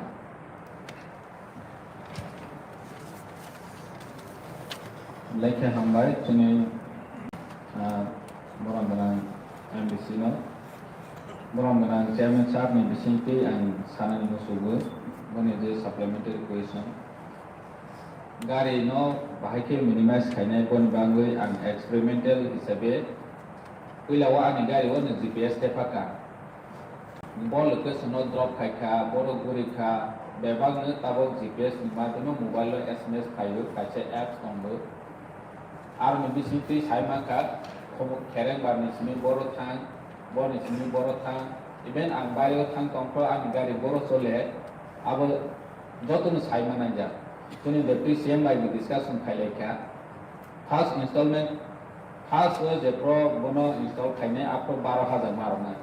Lekha hambai chini, ah, borom gwnang M D C no. Borom gwnang chairman sir ni bisingtwi ang sanani musugo, boni je supplementary question. Gari no bahai khe minimize khainai, boni bagwi ang experimental hisabe puila o ani gari o no G P S tephakha. Bo location no drop khaikha, borok gurikha, bebakno tabok G P S ni madhyamo mobile o S M S phaio, kaisa apps tongo. Aroni bisingtwi sai mankha, khobok khereng barni simi boro thang, borni simi boro thang, even ang bario thang tongkho, ani gari boro chole, abo jotono sai mananjak. Chini deputy C M bai bo discussion khailaikha. First installment, first o je pro bono install khainai, aphuru baro hajar ma rwnai.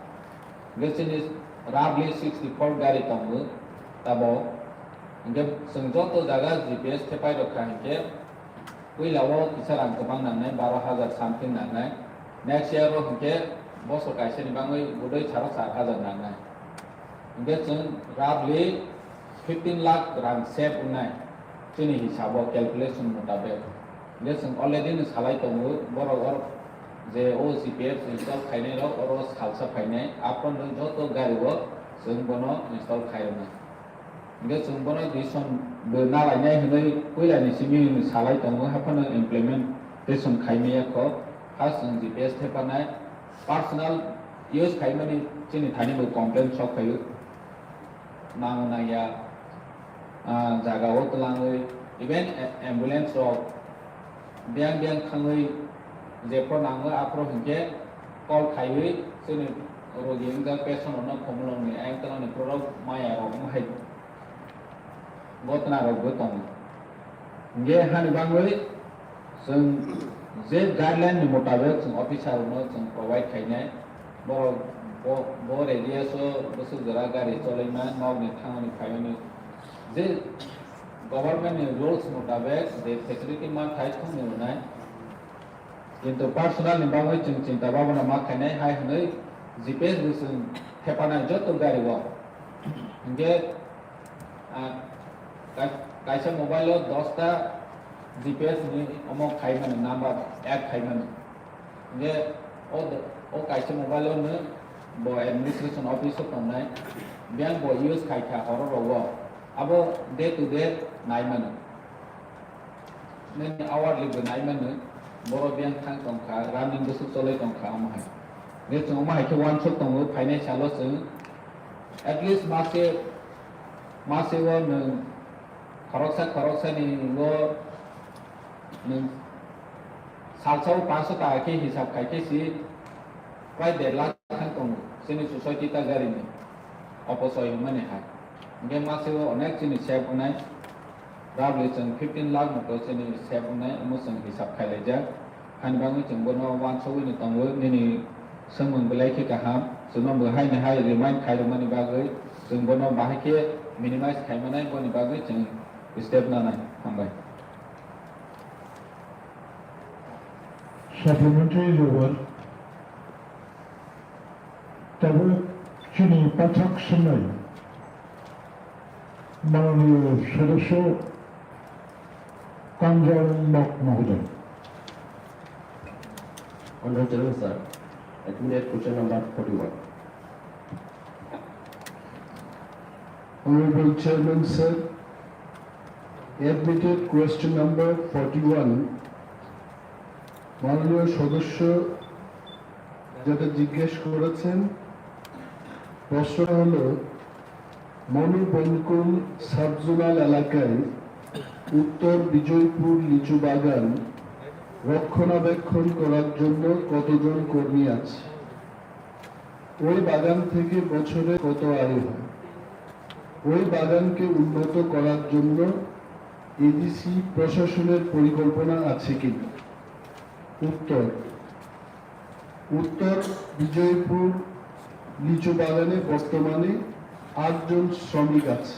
Hingke chini roughly sixty four gari tongo tabo. Hingke chwng joto jaga G P S thepai rok kha hingke puila o kisa rang kwbang nangnai, baro hajar something nangnai. Next year o hingke bosor kaisa ni bagwi budui saro char hajar nangnai. Hingke chwng roughly fifteen lakh rang save wngnai chini hisabo calculation mutabek. Hingke chwng already no salai tongo, borok oro je o G P S install khainai rok oro salsa phainai, aphano joto gari o chwng bono install khairoknai. Hingke chwng bono decision bo nalainai hinwi puilani simi salai tongo, haphano implementation khaimaya kho. First chwng G P S thepanai, personal use khaimani chini thani bo complaint sok phaio. Nang nangya, ah, jaga o twlangwi, even a-, ambulance rok biyang biyang thangwi jephru nango aphuru hinkhe call khaiwi chini rogi wngjak patient rokno khumulwngni ayang twlangni borok maya rok wng hai ghotna rokbo tongo. Hinkhe hani bagwi chwng je guideline ni motabek chwng officer rokno chwng provide khainai, borok bo, bo radius o bwswk jora gari cholaima, nokni thangmani phaimani je government ni rules motabek je facility ma thai thumni rwnai. Kintu personal ni bagwi chwng chinta bhabana ma khainai hai hwnwi G P S bo chwng thepanai joto gari o. Hinkhe, ah, kai-, kaisa mobile o dosta G P S ni omo khai mano, number add khai mano. Hinkhe o do-, o kaisa mobile o no bo administration office o tongnai, biyang bo use khai kha horo rogo, abo day to day nai mano. Nini hourly bo nai mano, borok biyang thang tong kha, running bwswk cholai tong kha omo hai. Hinkhe chwng omo hai khe uansuk tongo, phainai salo chwng at least mase, mase o nwng khoroksa khoroksani o nwng salsa o panch sho taka khe hisab khai khe si prai der lakh thang tongo chini society ta gari ni opochoi hwnmani hai. Hinkhe mase o onek chini save wngnai. Roughly chwng fifteen lakh moto chini save wngnai, omo chwng hisab khailaijak. Hani bagwi chwng bono uansugwini tongo, nini swngmung belai khe kaham. Chwngno bo haini hai remind khairokmani bagwi chwng bono bahai khe minimize khaimanai, boni bagwi chwng step nanai. Hambai. Supplementary level. Tabuk chini pathak swmai mananiyo sodosyo Kanjal Mok mohoday. Honorable Chairman sir, admitted question number forty-one. Honorable Chairman sir, admitted question number forty-one. মাননীয় সদস্য যেটা জিজ্ঞেস করেছেন, প্রশ্ন হলো, মনু Bonkul sub zonal এলাকায় উত্তর বিজয়পুর লিচু বাগান রক্ষণাবেক্ষণ করার জন্য কতজন কর্মী আছে? ওই বাগান থেকে বছরে কত আয় হয়? ওই বাগানকে উন্নত করার জন্য এডিসি প্রশাসনের পরিকল্পনা আছে কিনা? উত্তর, উত্তর বিজয়পুর লিচু বাগানে বর্তমানে আটজন শ্রমিক আছে।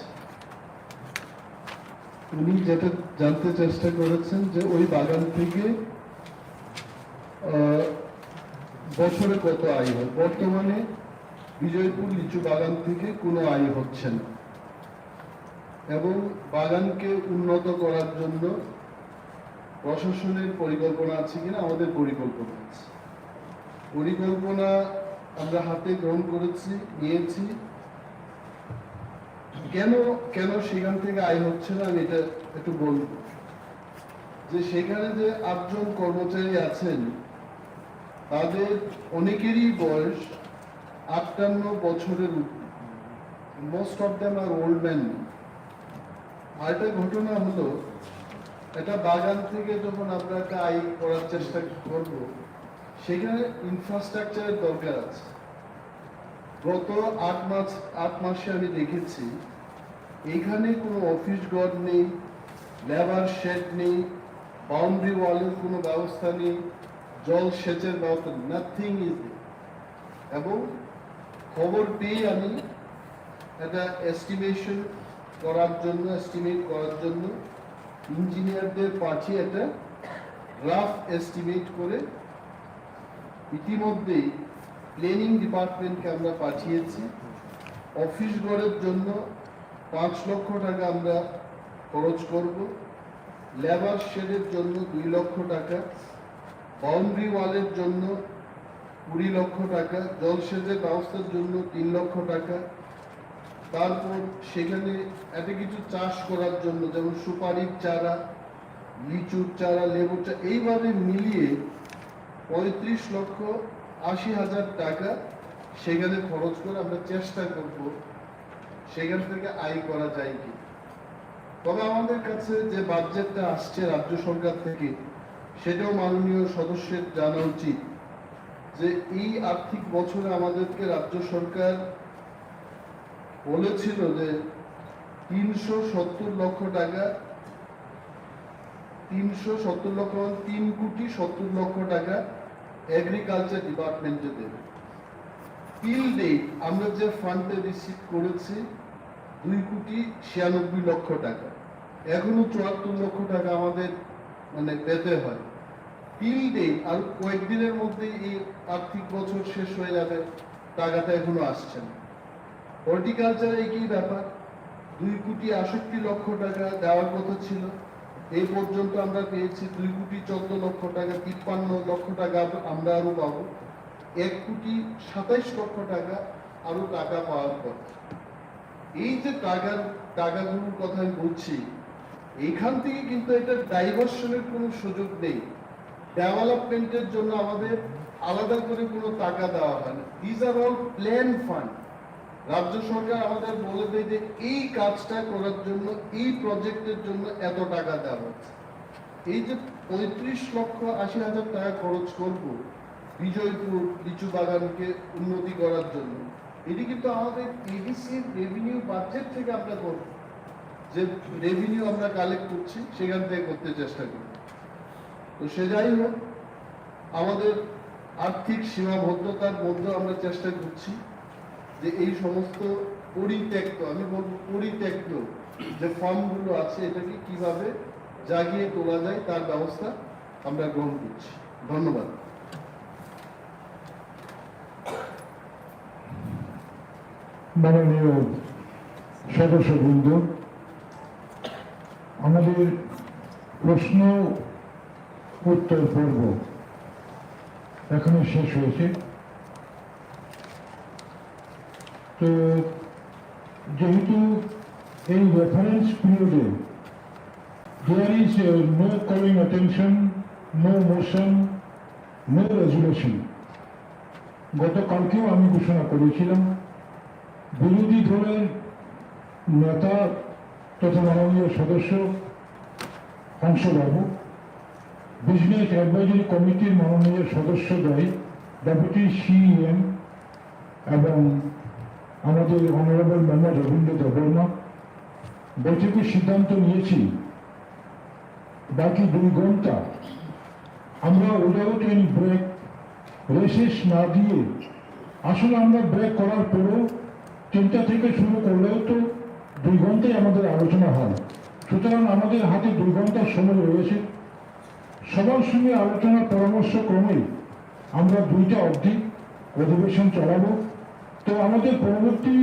উনি যেটা জানতে চেষ্টা করেছেন যে ওই বাগান থেকে, আহ, বছরে কত আয় হয়। বর্তমানে বিজয়পুর লিচু বাগান থেকে কোনো আয় হচ্ছে না এবং বাগানকে উন্নত করার জন্য প্রশাসনের পরিকল্পনা আছে কিনা? আমাদের পরিকল্পনা আছে। পরিকল্পনা আমরা হাতে গ্রহণ করেছি, নিয়েছি। কেন, কেন সেখান থেকে আয় হচ্ছে না, আমি এটা একটু বলবো। যে সেখানে যে আটজন কর্মচারী আছেন, তাদের অনেকেরই বয়স আটান্ন বছরের উপরে। Most of them are old men. আরেকটা ঘটনা হলো, একটা বাগান থেকে যখন আমরা একটা আয় করার চেষ্টা করব, সেখানে ইনফ্রাস্ট্রাকচারের দরকার আছে। গত আট মাস, আট মাসে আমি দেখেছি, এখানে কোনো অফিস ঘর নেই, লেবার শেড নেই, বাউন্ডারি ওয়ালের কোনো ব্যবস্থা নেই, জল সেচের ব্যবস্থা নেই, nothing is there। এবং খবর পেয়ে আমি এটা এস্টিমেশন করার জন্য, এস্টিমেট করার জন্য ইঞ্জিনিয়ারদের পাঠিয়ে একটা রাফ এস্টিমেট করে ইতিমধ্যেই প্ল্যানিং ডিপার্টমেন্টকে আমরা পাঠিয়েছি। অফিস ঘরের জন্য পাঁচ লক্ষ টাকা আমরা খরচ করব, লেবার শেডের জন্য দুই লক্ষ টাকা, বাউন্ডারি ওয়ালের জন্য কুড়ি লক্ষ টাকা, জলসেচের ব্যবস্থার জন্য তিন লক্ষ টাকা, তারপর সেখানে একটা কিছু চাষ করার জন্য, যেমন সুপারির চারা, লিচুর চারা, লেবুর চারা, এইভাবে মিলিয়ে পঁয়ত্রিশ লক্ষ আশি হাজার টাকা সেখানে খরচ করে আমরা চেষ্টা করব সেখান থেকে আয় করা যায় কি। তবে আমাদের কাছে যে বাজেটটা আসছে রাজ্য সরকার থেকে, সেটাও মাননীয় সদস্যের জানা উচিত যে এই আর্থিক বছরে আমাদেরকে রাজ্য সরকার বলেছিল যে তিনশো সত্তর লক্ষ টাকা, তিনশো সত্তর লক্ষ, মানে তিন কোটি সত্তর লক্ষ টাকা এগ্রিকালচার ডিপার্টমেন্টে দেবে। টিল ডেট আমরা যে ফান্ডটা রিসিভ করেছি দুই কোটি ছিয়ানব্বই লক্ষ টাকা, এখনো চুয়াত্তর লক্ষ টাকা আমাদের মানে পেতে হয়। টিল ডেট আর কয়েকদিনের মধ্যে এই আর্থিক বছর শেষ হয়ে যাবে, টাকাটা এখনো আসছে না। হর্টিকালচার একই ব্যাপার, দুই কোটি আটষট্টি লক্ষ টাকা দেওয়ার কথা ছিল, এই পর্যন্ত আমরা পেয়েছি দুই কোটি চোদ্দ লক্ষ টাকা, তিপ্পান্ন লক্ষ টাকা আমরা আরও পাবো, এক কোটি সাতাইশ লক্ষ টাকা আরও টাকা পাওয়ার কথা। এই যে টাকার, টাকাগুলোর কথা আমি বলছি, এখান থেকে কিন্তু এটা ডাইভার্সনের কোনো সুযোগ নেই। ডেভেলপমেন্টের জন্য আমাদের আলাদা করে কোনো টাকা দেওয়া হয় না। These are all plan fund. রাজ্য সরকার আমাদের বলে দেয় যে এই কাজটা করার জন্য, এই প্রজেক্টের জন্য এত টাকা দেওয়া হচ্ছে। এই যে পঁয়ত্রিশ লক্ষ আশি হাজার টাকা খরচ করব বিজয়পুর লিচু বাগানকে উন্নতি করার জন্য, এটি কিন্তু আমাদের এডিসি রেভিনিউ বাজেট থেকে আমরা করব, যে রেভিনিউ আমরা কালেক্ট করছি সেখান থেকে করতে চেষ্টা করব। তো সে যাই হোক, আমাদের আর্থিক সীমাবদ্ধতার মধ্যে আমরা চেষ্টা করছি যে এই সমস্ত পরিত্যক্ত, আমি বলবো পরিত্যক্ত যে ফার্মগুলো আছে, এটাকে কিভাবে জাগিয়ে তোলা যায় তার ব্যবস্থা আমরা গ্রহণ করছি। ধন্যবাদ। মাননীয় সদস্যবৃন্দ, আমাদের প্রশ্ন উত্তর পর্ব এখানে শেষ হয়েছে। তো যেহেতু এই রেফারেন্স পিরিয়ডে there is no calling attention, no motion, no resolution, গতকালকেও আমি ঘোষণা করেছিলাম, বিরোধী দলের নেতা তথা মাননীয় সদস্য হংসবাবু, বিজনেস অ্যাডভাইজারি কমিটির মাননীয় সদস্য দ্বয়, ডেপুটি সিইএম এবং আমাদের অনারেবল মেম্বার রবীন্দ্র দেববর্মা বৈঠকে সিদ্ধান্ত নিয়েছি বাকি দুই ঘন্টা আমরা without any break, রেসেস না দিয়ে, আসলে আমরা ব্রেক করার পরেও তিনটা থেকে শুরু করলেও তো দুই ঘন্টাই আমাদের আলোচনা হয়। সুতরাং আমাদের হাতে দুই ঘন্টার সময় রয়েছে। সবার সঙ্গে আলোচনা পরামর্শ ক্রমেই আমরা দুইটা অবধি অধিবেশন চালাবো। তো আমাদের পরবর্তী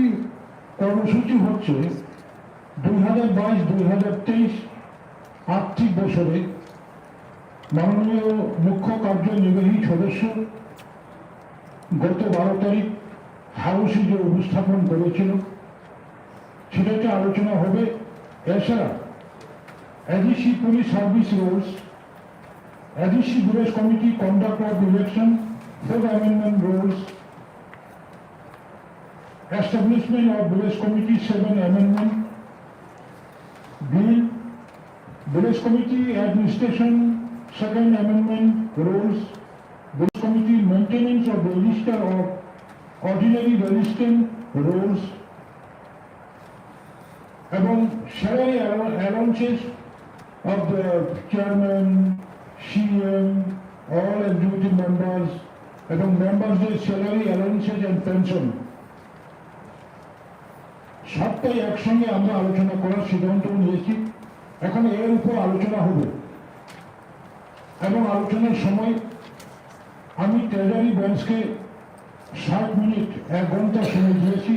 কর্মসূচি হচ্ছে দুই হাজার বাইশ দুই হাজার তেইশ আর্থিক বছরে মাননীয় মুখ্য কার্যনির্বাহী সদস্য গত বারো তারিখ হাউসে যে উপস্থাপন করেছিল, সেটাতে আলোচনা হবে। এছাড়া ADC police service rules, ADC village committee conduct of election, fourth amendment rules, establishment of village committee seven amendment bill, village committee administration second amendment rules, village committee maintenance of register of ordinary registrant rules, এবং salary allowances of the chairman, CEM, all executive members এবং মেম্বারদের salary, allowances and pension, সবটাই একসঙ্গে আমরা আলোচনা করার সিদ্ধান্ত নিয়েছি। এখন এর উপর আলোচনা হবে এবং আলোচনার সময় আমি ট্রেজারি বেঞ্চকে ষাট মিনিট, এক ঘন্টা সময় দিয়েছি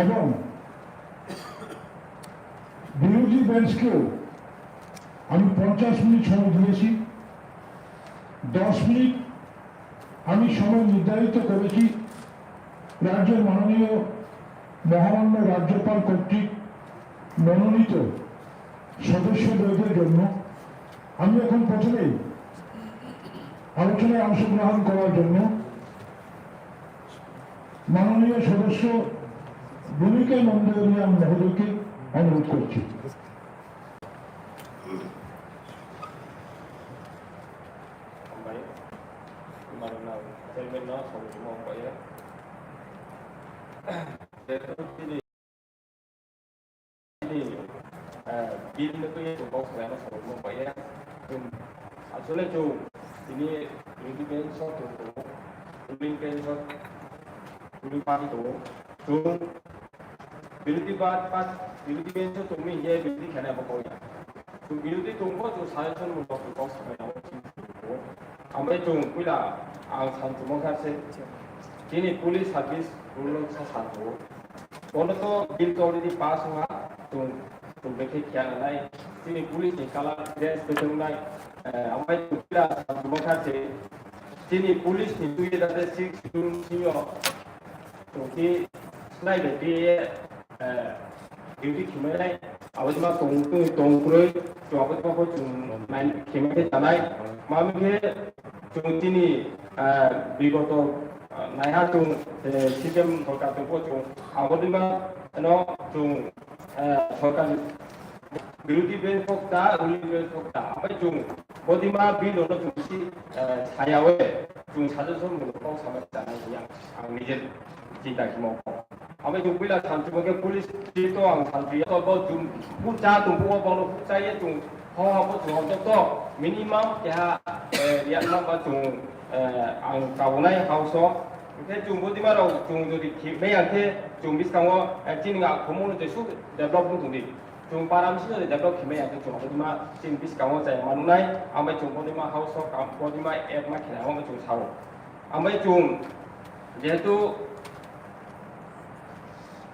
এবং বিরোধী বেঞ্চকেও আমি পঞ্চাশ মিনিট সময় দিয়েছি। দশ মিনিট আমি সময় নির্ধারিত করেছি রাজ্যের মাননীয় মহামান্য রাজ্যপাল কর্তৃক মনোনীত সদস্যদ্বয়দের জন্য। আমি এখন প্রথমেই আলোচনায় অংশগ্রহণ করার জন্য মাননীয় সদস্য ভূমিকা নন্দরিয়ান মহোদয়কে অনুরোধ করছি। Hambai. Mano nang chairman no samung tangma hambai ya. Jehetu chini, chini, eh, bill ni twi chwng kok salai no samung tangma hambai ya. Chwng, asole chwng tini ruling bench o chwng tongo, ruling bench o ruling party tongo. Chwng birodhi ba, ba birodhi bench o tongwi hinkhe birodhi khainai abo kok ya. Chwng birodhi tongbo chwng suggestion mungno chwng kok sanai abo chini tongo. Ambai chwng puila ang san chumang kha se chini police service rule no sa sa tongo. Bono to bill to already pass wngkha, chwng, chwng bekhe khiya nanai. Chini police ni colour dress betongnai, eh, ambai chwng puila san chumang kha se chini police ni twi jate six June sino Chwng khe sinai bai khe, eh, duty khimainai, abo jima tong, tong, tong kwrwi, chwng abo jima bo chwng nai khimainai tanai. Mami khe chwng chini, eh, bigoto, eh, naiha chwng, eh, C P M sorkar tongbo chwng abo jima no chwng, eh, sorkar Birodhi bench kok ta, ruling bench kok ta. Ambai chwng bodima bill no chwng si, eh, sayawe chwng suggestion mungno kok sama chanai hiya ang nije chinta khimo. Ambai chwng puila sanchimo khe police chief to ang sanchiya to bo chwng bucha chwng bo bono bucha ye chwng ho ha bo chwng to to minimum keha, eh, riya ma ba chwng, eh, ang kaunai house o. Khe chwng bodima rok chwng jodi khibnai ang khe chwng biskango, eh, chini a khomo no jesu develop wng tongdi. Chwng para bisi no develop khimai ya khe chwng bodima chini biskango chaya manunai, ambai chwng bodima house o kam bodima act ma khinai, ambai chwng sao. Ambai chwng jehetu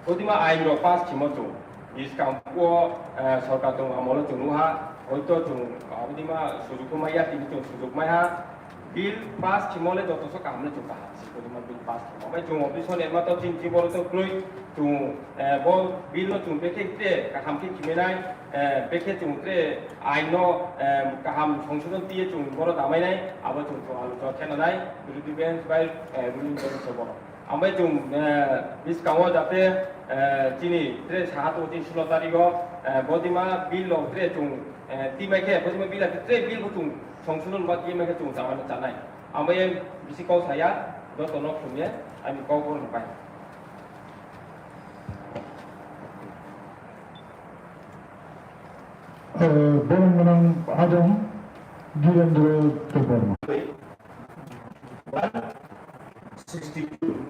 bodima ain rok pass khimo chwng, biskang o, eh, sorkar tong amolo chwng nuha, hoito chwng, ah, bodima sujuk ma ya tini chwng sujuk mai ha. Bill pass khimole joto so kaham le chwng kaham se, kodima bill pass khimo. Obai chwng office hone ma to chini chibolo to kroi, chwng, eh, bo bill no chwng bekhe tre kaham khe khimenai, eh, bekhe chwng tre ain no, eh, kaham songsodon tiye chwng boro damainai, abo chwng chwng alu chwng khenanai, birodhi bench bai, eh, ruling bench se boro. Ambai chwng, eh, biskango jate, eh, chini tre saha to chini sulo tarigo, eh, bodima bill no tre chwng, eh, timai khe, bodima bill ake tre bill bo chwng songsodon ba timai khe chwng chamani chanai. Ambai bisi kok saya, joto no khumye, ani kok bo rwbai. Eh, borong gwnang Ajam Dhirendra Debbarma. One sixty-two.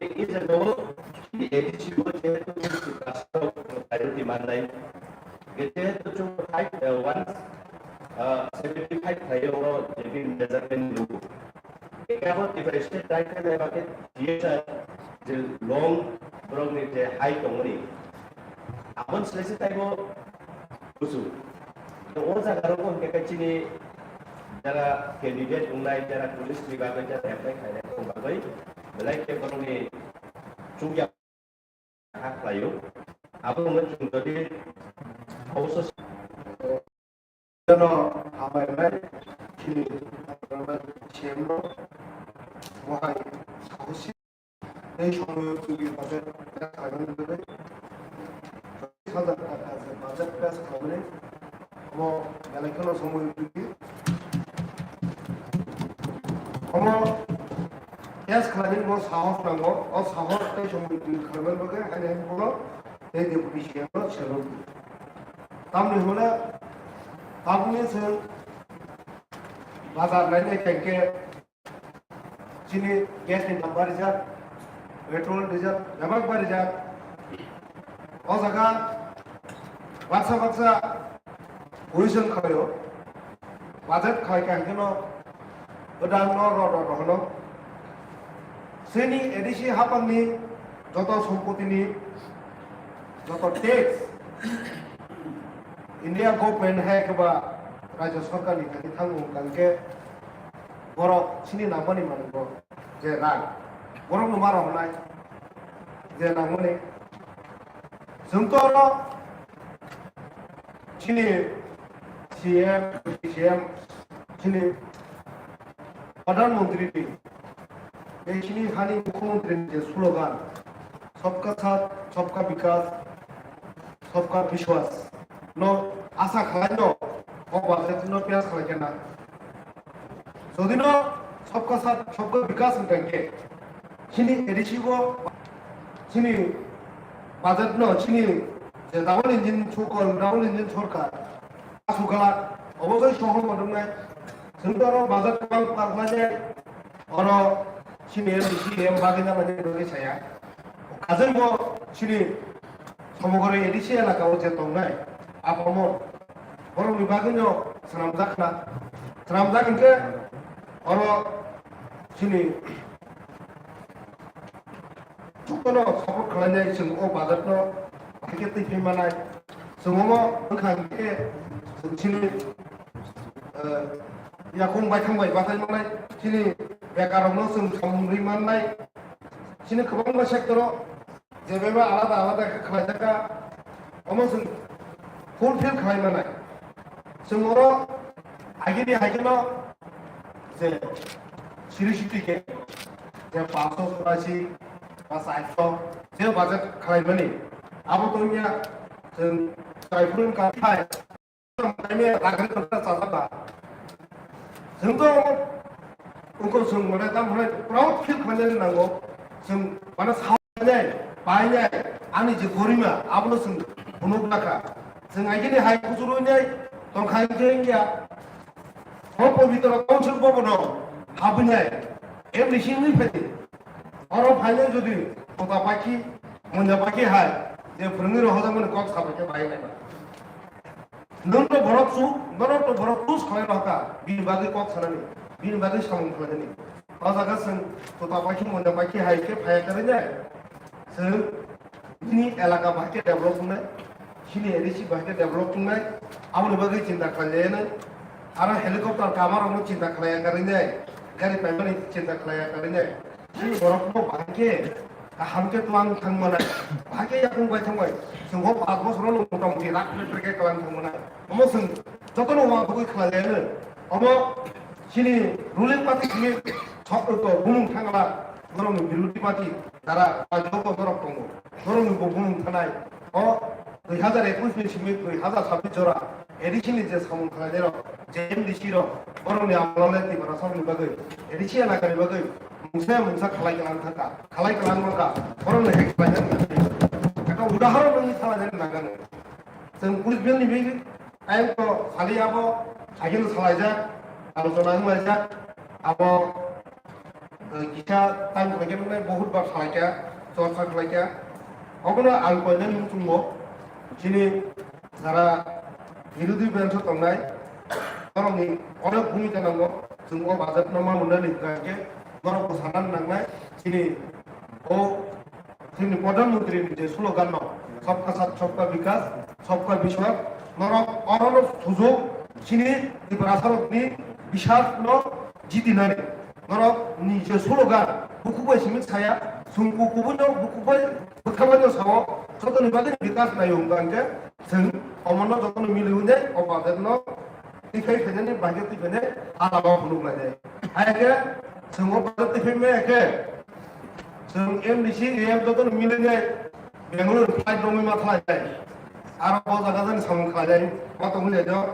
Is a no, the A D C was there to priority mandai. Get there to five, uh, one, uh, seventy-five khayo, J P Measurement Rule. Ekabo deforestation time time ba ke G S R je long borok ni je high tongmani. Abon sele se taibo busu. To o jaga rogo hingke kai chini jara candidate wngnai, jara police ni bagwi, jara apply khainai rok bagwi belai khe borokni chukya ha khlaio. Abo wngkha chwng jodi oboso Jono hambai bai chini C M no mohai sahosi tei somoyo tubui bajar khlaimani bagwi chwng hajar taka je bajar pass khlaimani omo belai kheno somoyo tubui omo pass khlaimani bo sahos nango o sahos tei somoyo tubui khlaimani bagwi haino haino bono tei deputy C M no selok di tamni hwnle tabukni chwng Bazar nainai khe chini gas ni dam barijak, petrol, diesel bebak barijak. O jaga baksa baksa question khlaio, budget khlai kha hwnkhe no gwdang no rw rw rw hwno. Chini A D C hapangni joto sompotini joto tax India government hai khe ba Rajya Sarkar ni thani thango hwnkha hwnkhe borok chini nangmani manwi bo je rang, borokno ma rohornai je nangmani. Chwng to oro chini C M, C M, chini Pradhan Mantri ni, tei chini hani Mukhyamantri ni je slogan, "Sabka Saath, Sabka Vikas, Sabka Vishwas" no asa khalai no, o budget no pass khalai khe na. Jodi no Sabka Saath, Sabka Vikas wngkha khe, chini A D C bo chini budget no, chini je double engine sokol, double engine sorkar, asukala, obo bai sohor modongnai. Chwng to oro budget kwbang pass khlai nai, oro chini M D C M bagwi nang nai bagwi saya. Kajai bo chini somogoro A D C elaka o je tongnai, aphamo borokni bagwino swnamjak na. Swnamjak hwnkhe oro chini jotono support khlainai, chwng o budget no bahai khe twi phai manai. Chwng omo wngkha hwnkhe chwng chini, eh, yakung baithang bai bathai manai, chini bekarrokno chwng samung rwi mannai. Chini kwbangma sector o je beba alada alada khe khlaijakha, omo chwng fulfill khlai manai. Chwng oro agini hai kheno je siri siti khe je pancho churashi ba charsho je budget khlaimani, abo to wngya chwng chwrai phuru wngkha thai. Chwng to wngkha chwng mane tamo hwnai proud feel khlainani nango. Chwng mane sainai, painai, ani je gorima, abono chwng phunuk lakha. Chwng agini hai kuchurwi nai tongkha hwnkhe wngya. O pabitra council bhabono habwinai, M D C wngwi phaidi. Oro phainai jodi Tota Pakhi, Moina Pakhi hai, je phwrwngwi rohorjakmani kok sabaikhe bahai nai. Nwng to borok chu, norok to borok choose khlai rohkha, bini bagwi kok sanani, bini bagwi samung khlainani. O jaga chwng Tota Pakhi, Moina Pakhi hai khe phaiya kwrwi nai. Chwng bini elaka bahai khe develop wngnai, chini A D C bahai khe develop wngnai, aboni bagwi chinta khlailayanai. Aro helicopter kamarokno chinta khlaiya kwrwi nai, gari paimani chinta khlaiya kwrwi nai. Chini borokno bahai khe kaham khe twlang thang manai, bahai khe yakung bai thang bai. Chwng o paanch bosorono mota moti lakh lakh khe twlang thang manai. Omo chwng jotono uansugwi khlailayanai. Omo chini ruling party simi sok to bumung thangla, borokni birodhi party dara joto borok tongo. Borokni bo bumung thanai. O dui hazar ekush ni simi dui hazar sabbish jora A D C ni je samung khlainai rok, je M D C rok, borokni amolole Tiprasarokni bagwi, A D C elakani bagwi mungsa mungsa khalai kwlang thangkha, khalai kwlang mankha, borokno hack khlainani bagwi. Ekta udahoron wngwi salainani nangano. Chwng police bill ni bagwi ayang to sali abo, ageno salaijak, alochona wnglaijak, abo, eh, kisa time khlaikhe nuknai, bahut bar salaikha, chorcha khlaikha. Obono ang koinani muchungo, chini jara birodhi branch o tongnai, borokni onek bhumika nango, chwng o budget no ma mwnani hwnkha hwnkhe, norok bwsarnani nangnai, chini o chini Pradhan Mantri ni je slogan no, "Sabka Saath, Sabka Vikas, Sabka Vishwas," norok orono sujuk chini Tiprasarokni biswas no jitinani. Norok ni je slogan, bukhuk bai simi saya, sungku kubui no bukhuk bai bwkha bai no sao, jotoni bagwi vikas naio hwnkha hwnkhe, chwng omono jotono miliwi nai, o budget no twi khai phainani, bahai khe twi phainai, hala o phunuk lainai. Hai khe chwng o budget twi phai maya khe, chwng M D C A M jotono milinai Bangalore flight romwi ma khlai nai. Aro o jaga jani samung khlai nai. Ma tongwi nai do.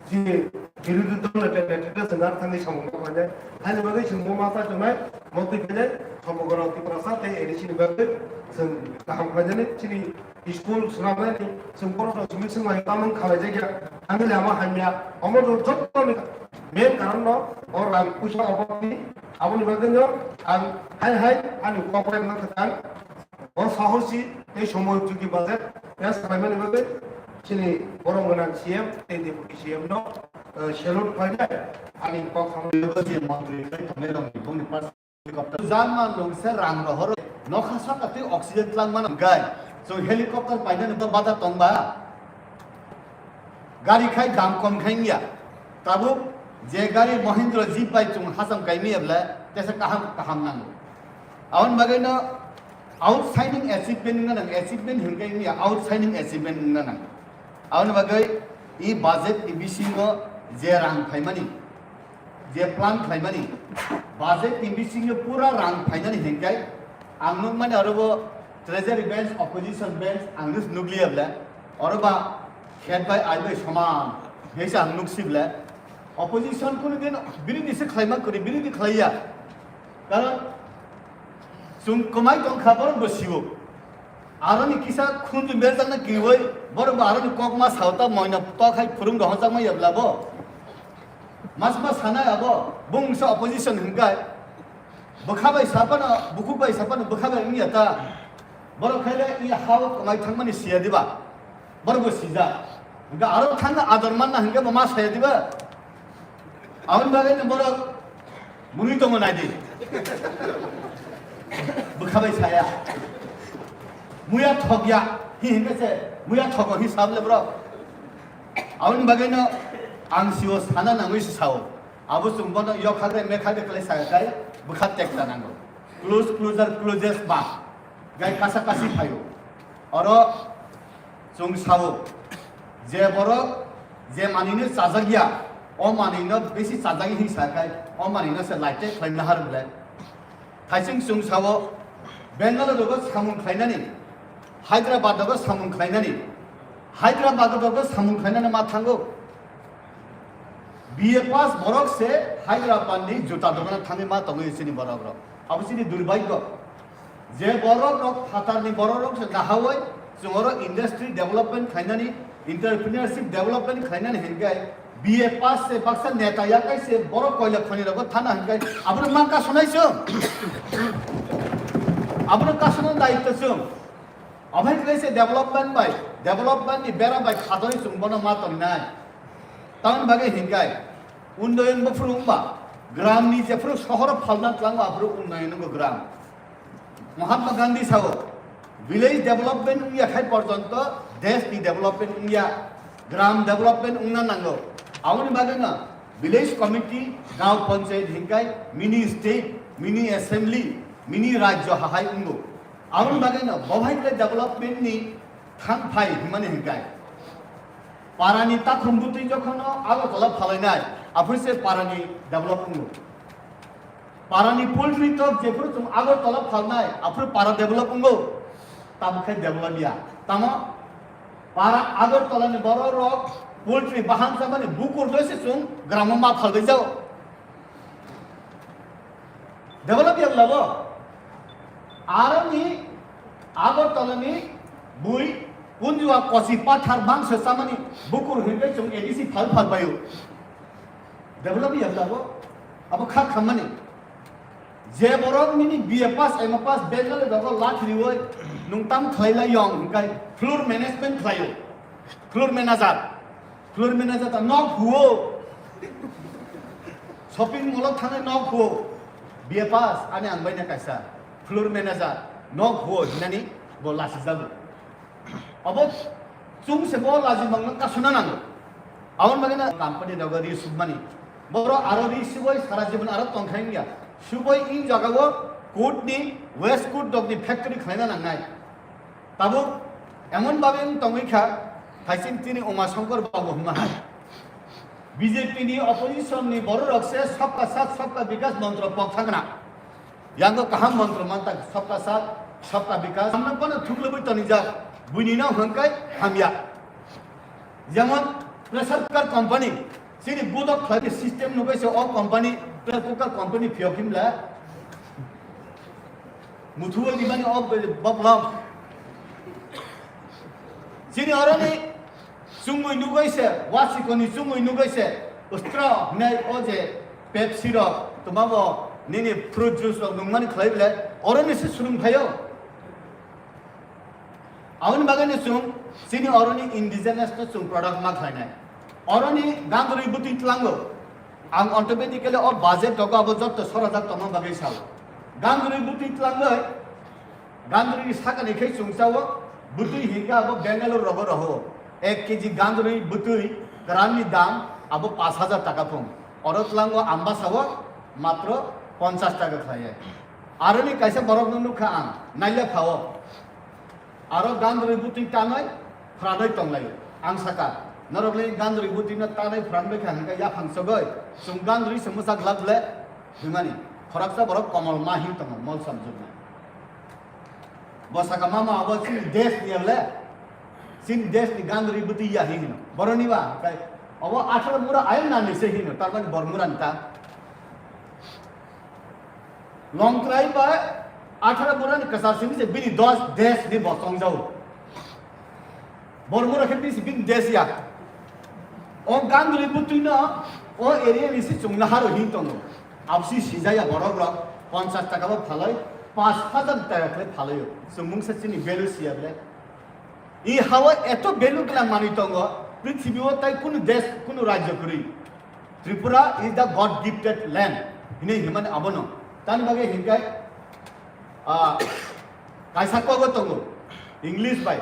Chini birodhi dol ni candidate chwng ar thangwi samung ma khlai nai. Haini bagwi chwng bo ma sa chwngnai, mo twi phainai, Somogoro Tiprasa tei A D C ni bagwi chwng kaham khlai nani. Chini school swnamnani chwng borok rok simi swngmani tamung khalaijakya, ani lama hamya, omo rok jottoni main karon no o rang puisa obokni, aboni bagwi no ang hai hai ani kok bai no kwthang o sahosi tei somoy jugi budget pass khlaimani bagwi chini borok gwnang C M tei deputy C M no, eh, salute khlainai ani kok hamya. Montri khai tongnai rokni bongni Helicopter. Jangma lungse rang rohoro. Nokha saka twi oxygen tlang mano gai. Chwng helicopter painani ba bata tongba. Gari khai dam kom khai ya. Tabuk Je gari Mahindra Jeep bai chwng hacham kaimi ya bwle, tesa kaham kaham nango. Aboni bagwi no outshining achievement wngna nang, achievement hwnkhai wngya, outshining achievement wngna nang. Aboni bagwi i budget ni bisingo je rang phaimani, je plan khlaimani, budget ni bisingo pura rang phainani hwnkhai ang nukmani aro bo treasury bench, opposition bench ang nukliya bwle, oro ba khet bai ai bai soman hwnsa ang nuksi bwle. Opposition kunu din birodhi se khlaima kwrwi, birodhi khlaiya. Karon chwng kwmai tongkha borok bo sio. Aroni kisa khunju berjakna kiwi borok bo aroni kokma sao ta moina tok hai phwrwng rohorjakma yabla bo. Mas mas sanai abo bungsa opposition hwnkhai bwkha bai sapano, bukhuk bai sapano bwkha bai wngya ta. Borok khaile i hao kwmai thangmani siya diba? Borok bo sijak. Hwnkhe aro thangna ador manna hwnkhe bo ma saya diba? Aboni bagwi no borok mwnwi tongo nai di. Bwkha bai saya. Muya thokya. Hi hwnkhe se muya thogo hi sable borok. Aboni bagwi no ang sio sana nangwi se sao. Abo chwng bono yok hagre mek hagre kwlai sa kai bwkha tekta nango. Close, closer, closest ba. Gai kasa kasi phaio. Oro chwng sao je borok je manwino chajak ya, o manwino bisi chajak ya hinwi sa khai o manwino se laitek khlaimna har bwle. Thaising chwng sao Bangalore rogo samung khlainani, Hyderabad rogo samung khlainani, Hyderabad rogo samung khlainani ma thango. B A pass borok se Hyderabad ni juta dogan thangwi ma tongwi chini borok rok. Abo chini durbhagyo. Je borok rok phatar ni borok rok se nahawi chwng oro industry development khlainani, entrepreneurship development khlainani hwnkhai B A pass se baksa neta yakai se borok koila khoni rogo thana hwnkhai abono ma kasonai chwng. Abono kasonai daitto chwng. Obai khlai se development bai, development ni bera bai khadori chwng bono ma tongnai. Tamoni bagwi hinkhai, unnoyon buphuru wngba, gram ni jephuru sohoro phalna twlango aphuru unnoyon wngbo gram. Mahatma Gandhi sao, village development wngya khai porjonto desh ni development wngya, gram development wngna nango. Aboni bagwi no village committee, gaon panchayat hinkhai mini state, mini assembly, mini rajyo hahai wngo. Aboni bagwi no bohai khe development ni thang phai hwnmani hinkhai. Parani takhum bwtwi jokhono Agartala phalainai, aphuru se parani develop wngo. Parani poultry tok jephuru chwng Agartala phalnai, aphuru para develop wngo. Tamo khe develop ya. Tamo para Agartala ni borok rok poultry bahan chamani bukur doi se chwng gramo ma phalbai jao. Develop ya labo. Aroni Agartala ni bui punjua kosi pathar mangso chamani bukur hinbai chwng A D C phal phal baio. Develop ya labo. Abo kha khammani. Je borok nini B A pass, M A pass, Bengali rogo lathriwi nung tam khlai lai yong hingkai floor management khlaio. Floor manager. Floor manager ta nok huo. Shopping mall o thangwi nok huo. B A pass ani ang bai na kaisa. Floor manager nok huo hinani bo lasi jago. Abo chwng se bo laji mangno kasuna nango. Aboni bagwi na company rogo ri submani. Boro aro ri suboi sara jibon aro tongthai wngya. Suboi in jagao court ni waste court dog ni factory khlaina nangnai. Tabuk emon babe wng tongwi kha, thaising tini Uma Shankar Babu hwnma hai. B J P ni opposition ni borok rok se sabka sath sabka bikas montro pok thangna. Yango kaham montro mantak sabka sath sabka bikas. Samno bono thuklubui tonijak, buini no hwnkai hamya. Jemon pressure cooker company, chini budok khlai system nugwi se o company, pressure cooker company phiyok himla. Muthuo ni mani o boplam. Chini oroni chungwi nugwi se, wasikoni chungwi nugwi se, straw hinai o je Pepsi rok, tumabo nini fruit juice rok nungmani khlai bile, oroni se sulung phaio. Aboni bagwi no chwng chini oroni indigenous no chwng product ma khlainai. Oroni gandrwi bwtwi tlango. Ang automatically o budget rogo abo jotto sorajak tongma bagwi sao. Gandrwi bwtwi tlangwi, gandrwi sakani khe chwng chao, bwtwi hinkhe abo Bangalore rogo roho. Ek K G gandrwi bwtwi kwran ni dam abo pash hajar taka phung. Oro tlango Ambasao matro ponchas taka khlaiya. Aroni kaisa borokno nukha ang, naila phao. Aro gandrwi bwtwi tanwi phranwi tonglaio. Ang sakha, norokni gandrwi bwtwino tanwi phranwi kha hwnkhe yaphang chogwi chwng gandrwi se mwchak glak le hwnmani. Khoroksa borok komol ma hin tongo, mol samjuknai. Bo sakha, "Mama, abo chini desh ni le, chini desh ni gandrwi bwtwi ya," hin hino. Boroni ba, kai, "Abo atharo mura ayang nani se," hino, tarmani bor mura ni ta. Longtrai ba atharo mura ni kwchar simi se bini dos desh ni bo tongjao. Bor mura khe bini se bini desh ya. O gandrwi bwtwi no, o area ni se chwng naharo hin tongo. Absi sijaya borok rok ponchas taka bo phalai, panch hajar taka khe phalaio. Chwng mungsa chini value siya ble. I hao eto value gwnang manwi tongo, prithibi o tai kunu desh, kunu rajyo kwrwi. Tripura is the God gifted land. Hini himani abono. Tani bagwi hinkai, ah, kaisa kogo tongo. English bai,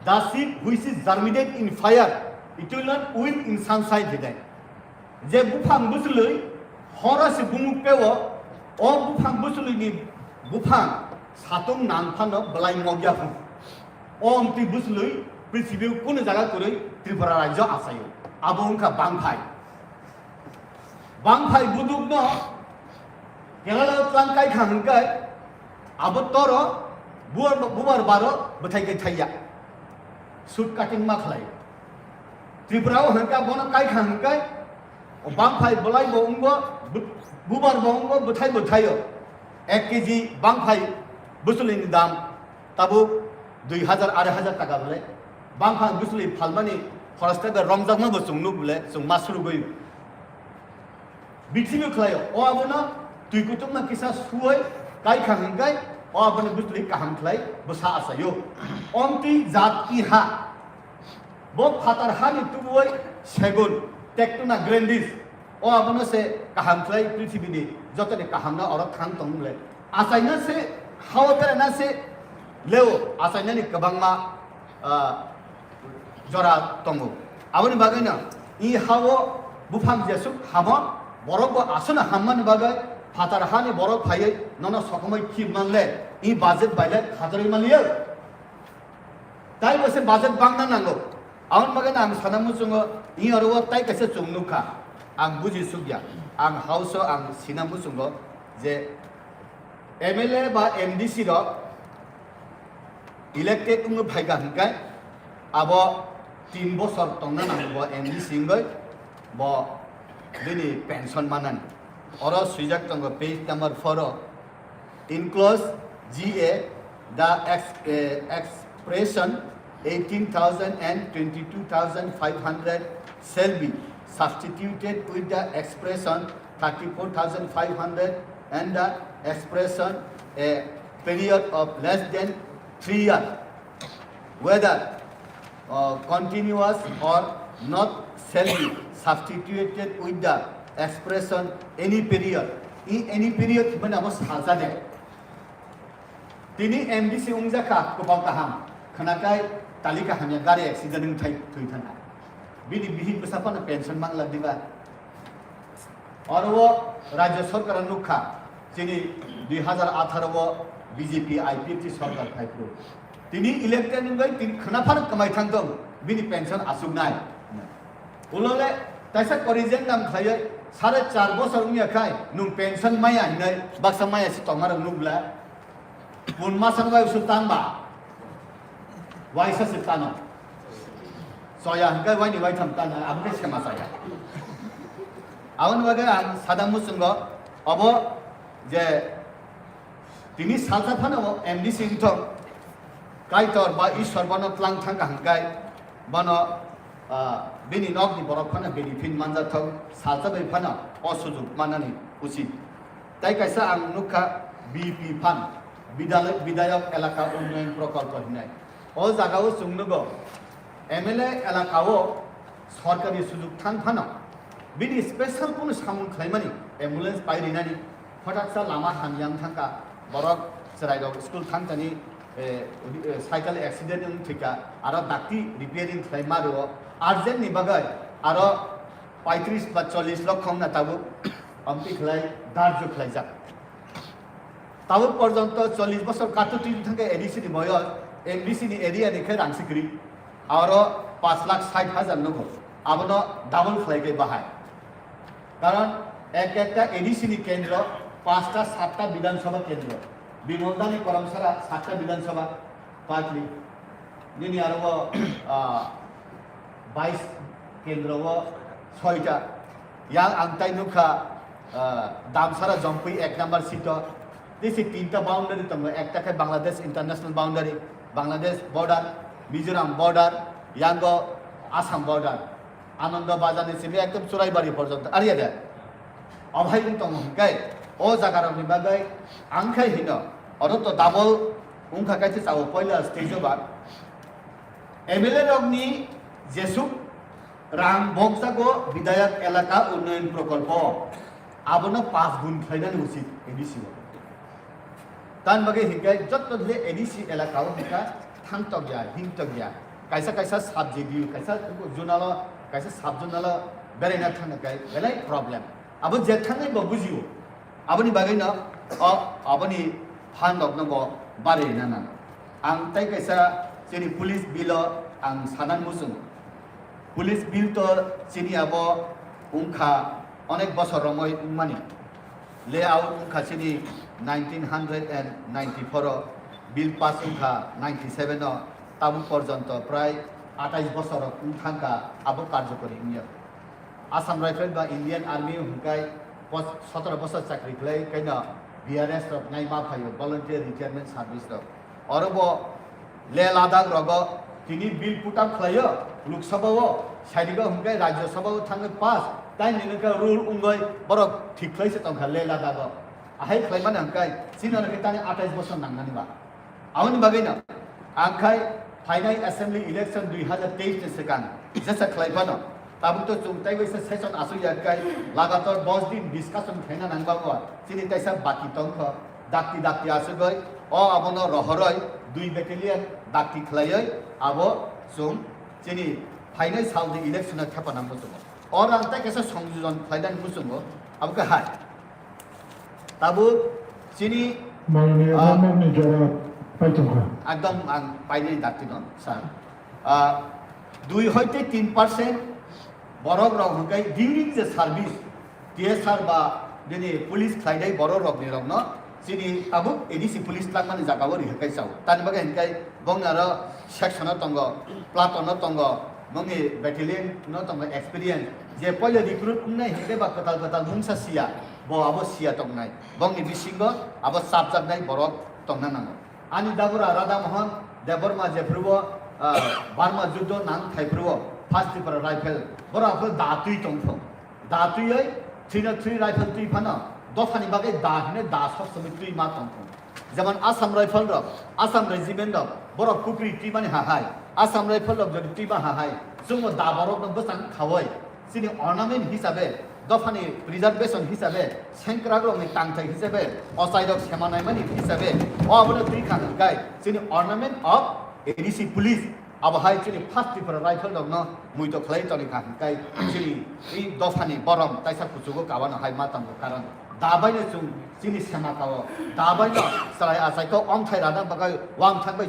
"The seed which is germinated in fire, it will not wilt in sunshine," hinai. Je buphang bwchwlwi horo se bumuk peo, o buphang bwchwlwini buphang satung nang phano bwlai mokya phano. O omtwi bwchwlwi prithibi kunu jaga kwrwi Tripura rajyo achaio. Abo wngkha bangphai. Bangphai budukno Kerala o tlang kai kha hwnkai abo toro bubar, bubar baro bwthai kai thaiya. Shoot cutting ma khlai. Tripura o hwnka bono kai kha hwnkai, o bangphai bwlai bo wngo, bu-, bubar bo wngo, bwthai bo thaio. Ek K G bangphai bwchwlwini dam tabuk dui hajar, arai hajar taka bole. Bangphai bwchwlwi phalmani khorosta bai romjakma bo chwng nuk bole, chwng ma surugwi. Bithi no khlaio, o abono twi kutung ma kisa suoi kai kha hwnkai, o abono bwchwlwi kaham khlai bwsa achaio. Omtwi jat i ha. Bo phatar hani tubuwi segun, Tectona grandis, o abono se kaham khlai prithibini jotoni kahamno oro thang tong le. Achaina se, hao berana se leo, achainani kwbangma, ah, jora tongo. Aboni bagwino i hao buphang jesuk hamo, borok bo aswkno hammani bagwi phatar hani borok phaiwi nono sokomoi khib manle, i budget baile khajarwi manliya. Tai bo se budget bangna nango. Aboni bagwi ang sana muchungo, i oro o tai kaisa chwng nukha. Ang buji sukya. Ang house o ang sina muchungo je M L A ba M D C rok elected wngwi phaikha hwnkhe abo tin bosor tongna nango bo M D C wngwi bo bini pension manani. Oro swijak tongo page number four o. In clause G A, the ex-, eh, expression eighteen thousand and twenty-two thousand five hundred shall be substituted with the expression thirty-four thousand five hundred and the expression a period of less than three years, whether, uh, continuous or not, shall be substituted with the expression any period. In any period, mane abo salsa de. Tini M D C wngjakha, kwbang kaham. Khwnakai talika hamya gari accident wng thai thwi thana. Bini bihik bwsa phano pension mangla diba. Oro o Rajya Sarkar nukha, chini dui hajar atharo o B J P I P F T sarkar phai phuru. Tini elected wngwi tini khwna phano kwmai thang tong, bini pension aswk nai. Ulole taisa kori jeng nam khlaiwi sare char bosor wngya khai nwng pension maya hinwi baksa maya si tongmarok nukla. Pun masa bai usul tang ba. Waisa se tano. Soya hingkai waini waitham tano, aboni sema saya. Aboni bagwi ang sada muchungo, obo je tini salsa phano M D C wngthok, Kaitor ba Ishwar bono tlang thangkha hingkai, bono, ah, bini nokni borok phano benefit manjathok, salsa bai phano o sujuk manani usit. Tai kaisa ang nukha B P fund, Bidalai-, Bidayok Elaka Unnayan Prokolpo hinai. O jagao chwng nugo, M L A elakao sorkari sujuk thang phano bini special kunu samung khlaimani, ambulance pai rinani, photaksa lama hamya wng thangkha, borok chwrairok school thangtani, eh, eh, cycle accident wng thwikha, aro dakti repairing khlai ma rwo, urgent ni bagwi aro paitris ba chollis lokho wngna tabuk amtwi khlai darju khlaijak. Tabuk porjonto chollis bosor katutwi thangkhe A D C ni boyos, M D C ni area ni khe rang sikri, aro pash lakh sait hajar nugo, abono double khlai khe bahai. Karon ek ekta A D C ni kendro pasta satta Bidhan Sabha kendro, Bimol Dani Koramsara satta Bidhan Sabha, partly. Nini aro o, ah, bais kendro o soita. Yang ang tai nukha, ah, Damsara Jompui ek number seat o. This is tinta boundary tongo, ekta khe Bangladesh international boundary, Bangladesh border, Mizoram border, yango Assam border. Anando Bazar ni simi ekdom Churaibari porjonto. Ariya de. Obhai wng tongo hwnkhe, o jaga rokni bagwi ang khai hino, oro to double wngkha kaisa chao poila stage o ba. M L A rokni jesuk rang bokjago Bidhayak Elaka Unnayan Prokolpo, abono pas gun khlainani usit A D C o. Tan bagwi hinkhe jotto le A D C elaka o hinkha thangtok ya, hingtok ya. Kaisa kaisa subject di, kaisa zonal o, kaisa sub zonal o beraina thangna kai belai problem. Abo je thangnai bo bujio. Aboni bagwi no o, aboni phan rok no bo bari na na. Ang tai kaisa chini police bill o ang sanan musung. Police bill to chini abo wngkha onek bosor romoi wngmani. Layout wngkha chini nineteen hundred and ninety-four o, bill pass wngkha ninety-seven o, tabuk porjonto prai atais bosor rok wng thangkha abo karjokori wngya. Assam Rifle ba Indian Army hwnkhe pos-, sotoro bosor chakri khlai kaino V R S rok nai ma phaio, Volunteer Retirement Service rok. Oro bo Leh Ladakh rogo tini bill put up khlaio, Lok Sabha o, saidigo hwnkhe Rajya Sabha o thangwi pass, tai nini khe rule wngwi borok thik khlai se tongkha Leh Ladakh o. Ahai khlai mani hwnkhe chini hwnkhe tani atais bosor nangnani ba. Aboni bagwi no ang khai phainai assembly election dui hazar teis ni swkang jesa khlai phano tabuk to chwng tei waisa session aswk ya kai lagatar dos din discussion khaina nang bago chini taisa baki tongkho. Dakti dakti asugoi o abono rohoroi dui battalion dakti khlaioi abo chwng chini phainai salni election o thepa nangbo chwng. O rang tai kaisa songjojon khlainani muchungo abo khe hai. Tabuk chini Mananiya ah, Member ni jora pai tongkha. Ekdom ang painai dakti no sir. Ah, dui hoite tin percent borok rok hwnkhe during the service T S R ba bini police khlainai borok rokni rokno chini tabuk A D C police tlangmani jagao rihirkai chao. Tani bagwi hinkhe bongni aro section o tongo, platoon o tongo, bongni battalion no tongo experience. Je poila recruit wngnai hinkhe ba kwtal kwtal mungsa siya, bo abo siya tongnai. Bongni bisingo abo chapjaknai borok tongna nango. Ani dabura Radha Mohan Debbarma jephrubo, ah, Burma juddo nang thaiphrubo First Tripura Rifle, borok aphuru da twi tongthung. Da twiwi three not three rifle twi phano dophani bagwi da hwnwi da sob somoi twi ma tongthung. Jemon Assam Rifle rok, Assam Regiment rok, borok kukri twi mani ha hai. Assam Rifle rok jodi twi ma ha hai, chwngno da borokno bwchang khawi chini ornament hisabe, dophani preservation hisabe, sengkrakrokni tangthai hisabe, ochairok sema naimani hisabe, o abono twi kha hwnkhe chini ornament of A D C police. Abo hai chini First Tripura Rifle rokno muito khlai toni kha hwnkhe chini i dophani borom taisa kuchugo kabano hai ma tongo, karon da baino chwng chini sema kao, da baino chwrai achai kok omthai rana bagwi wamthang bai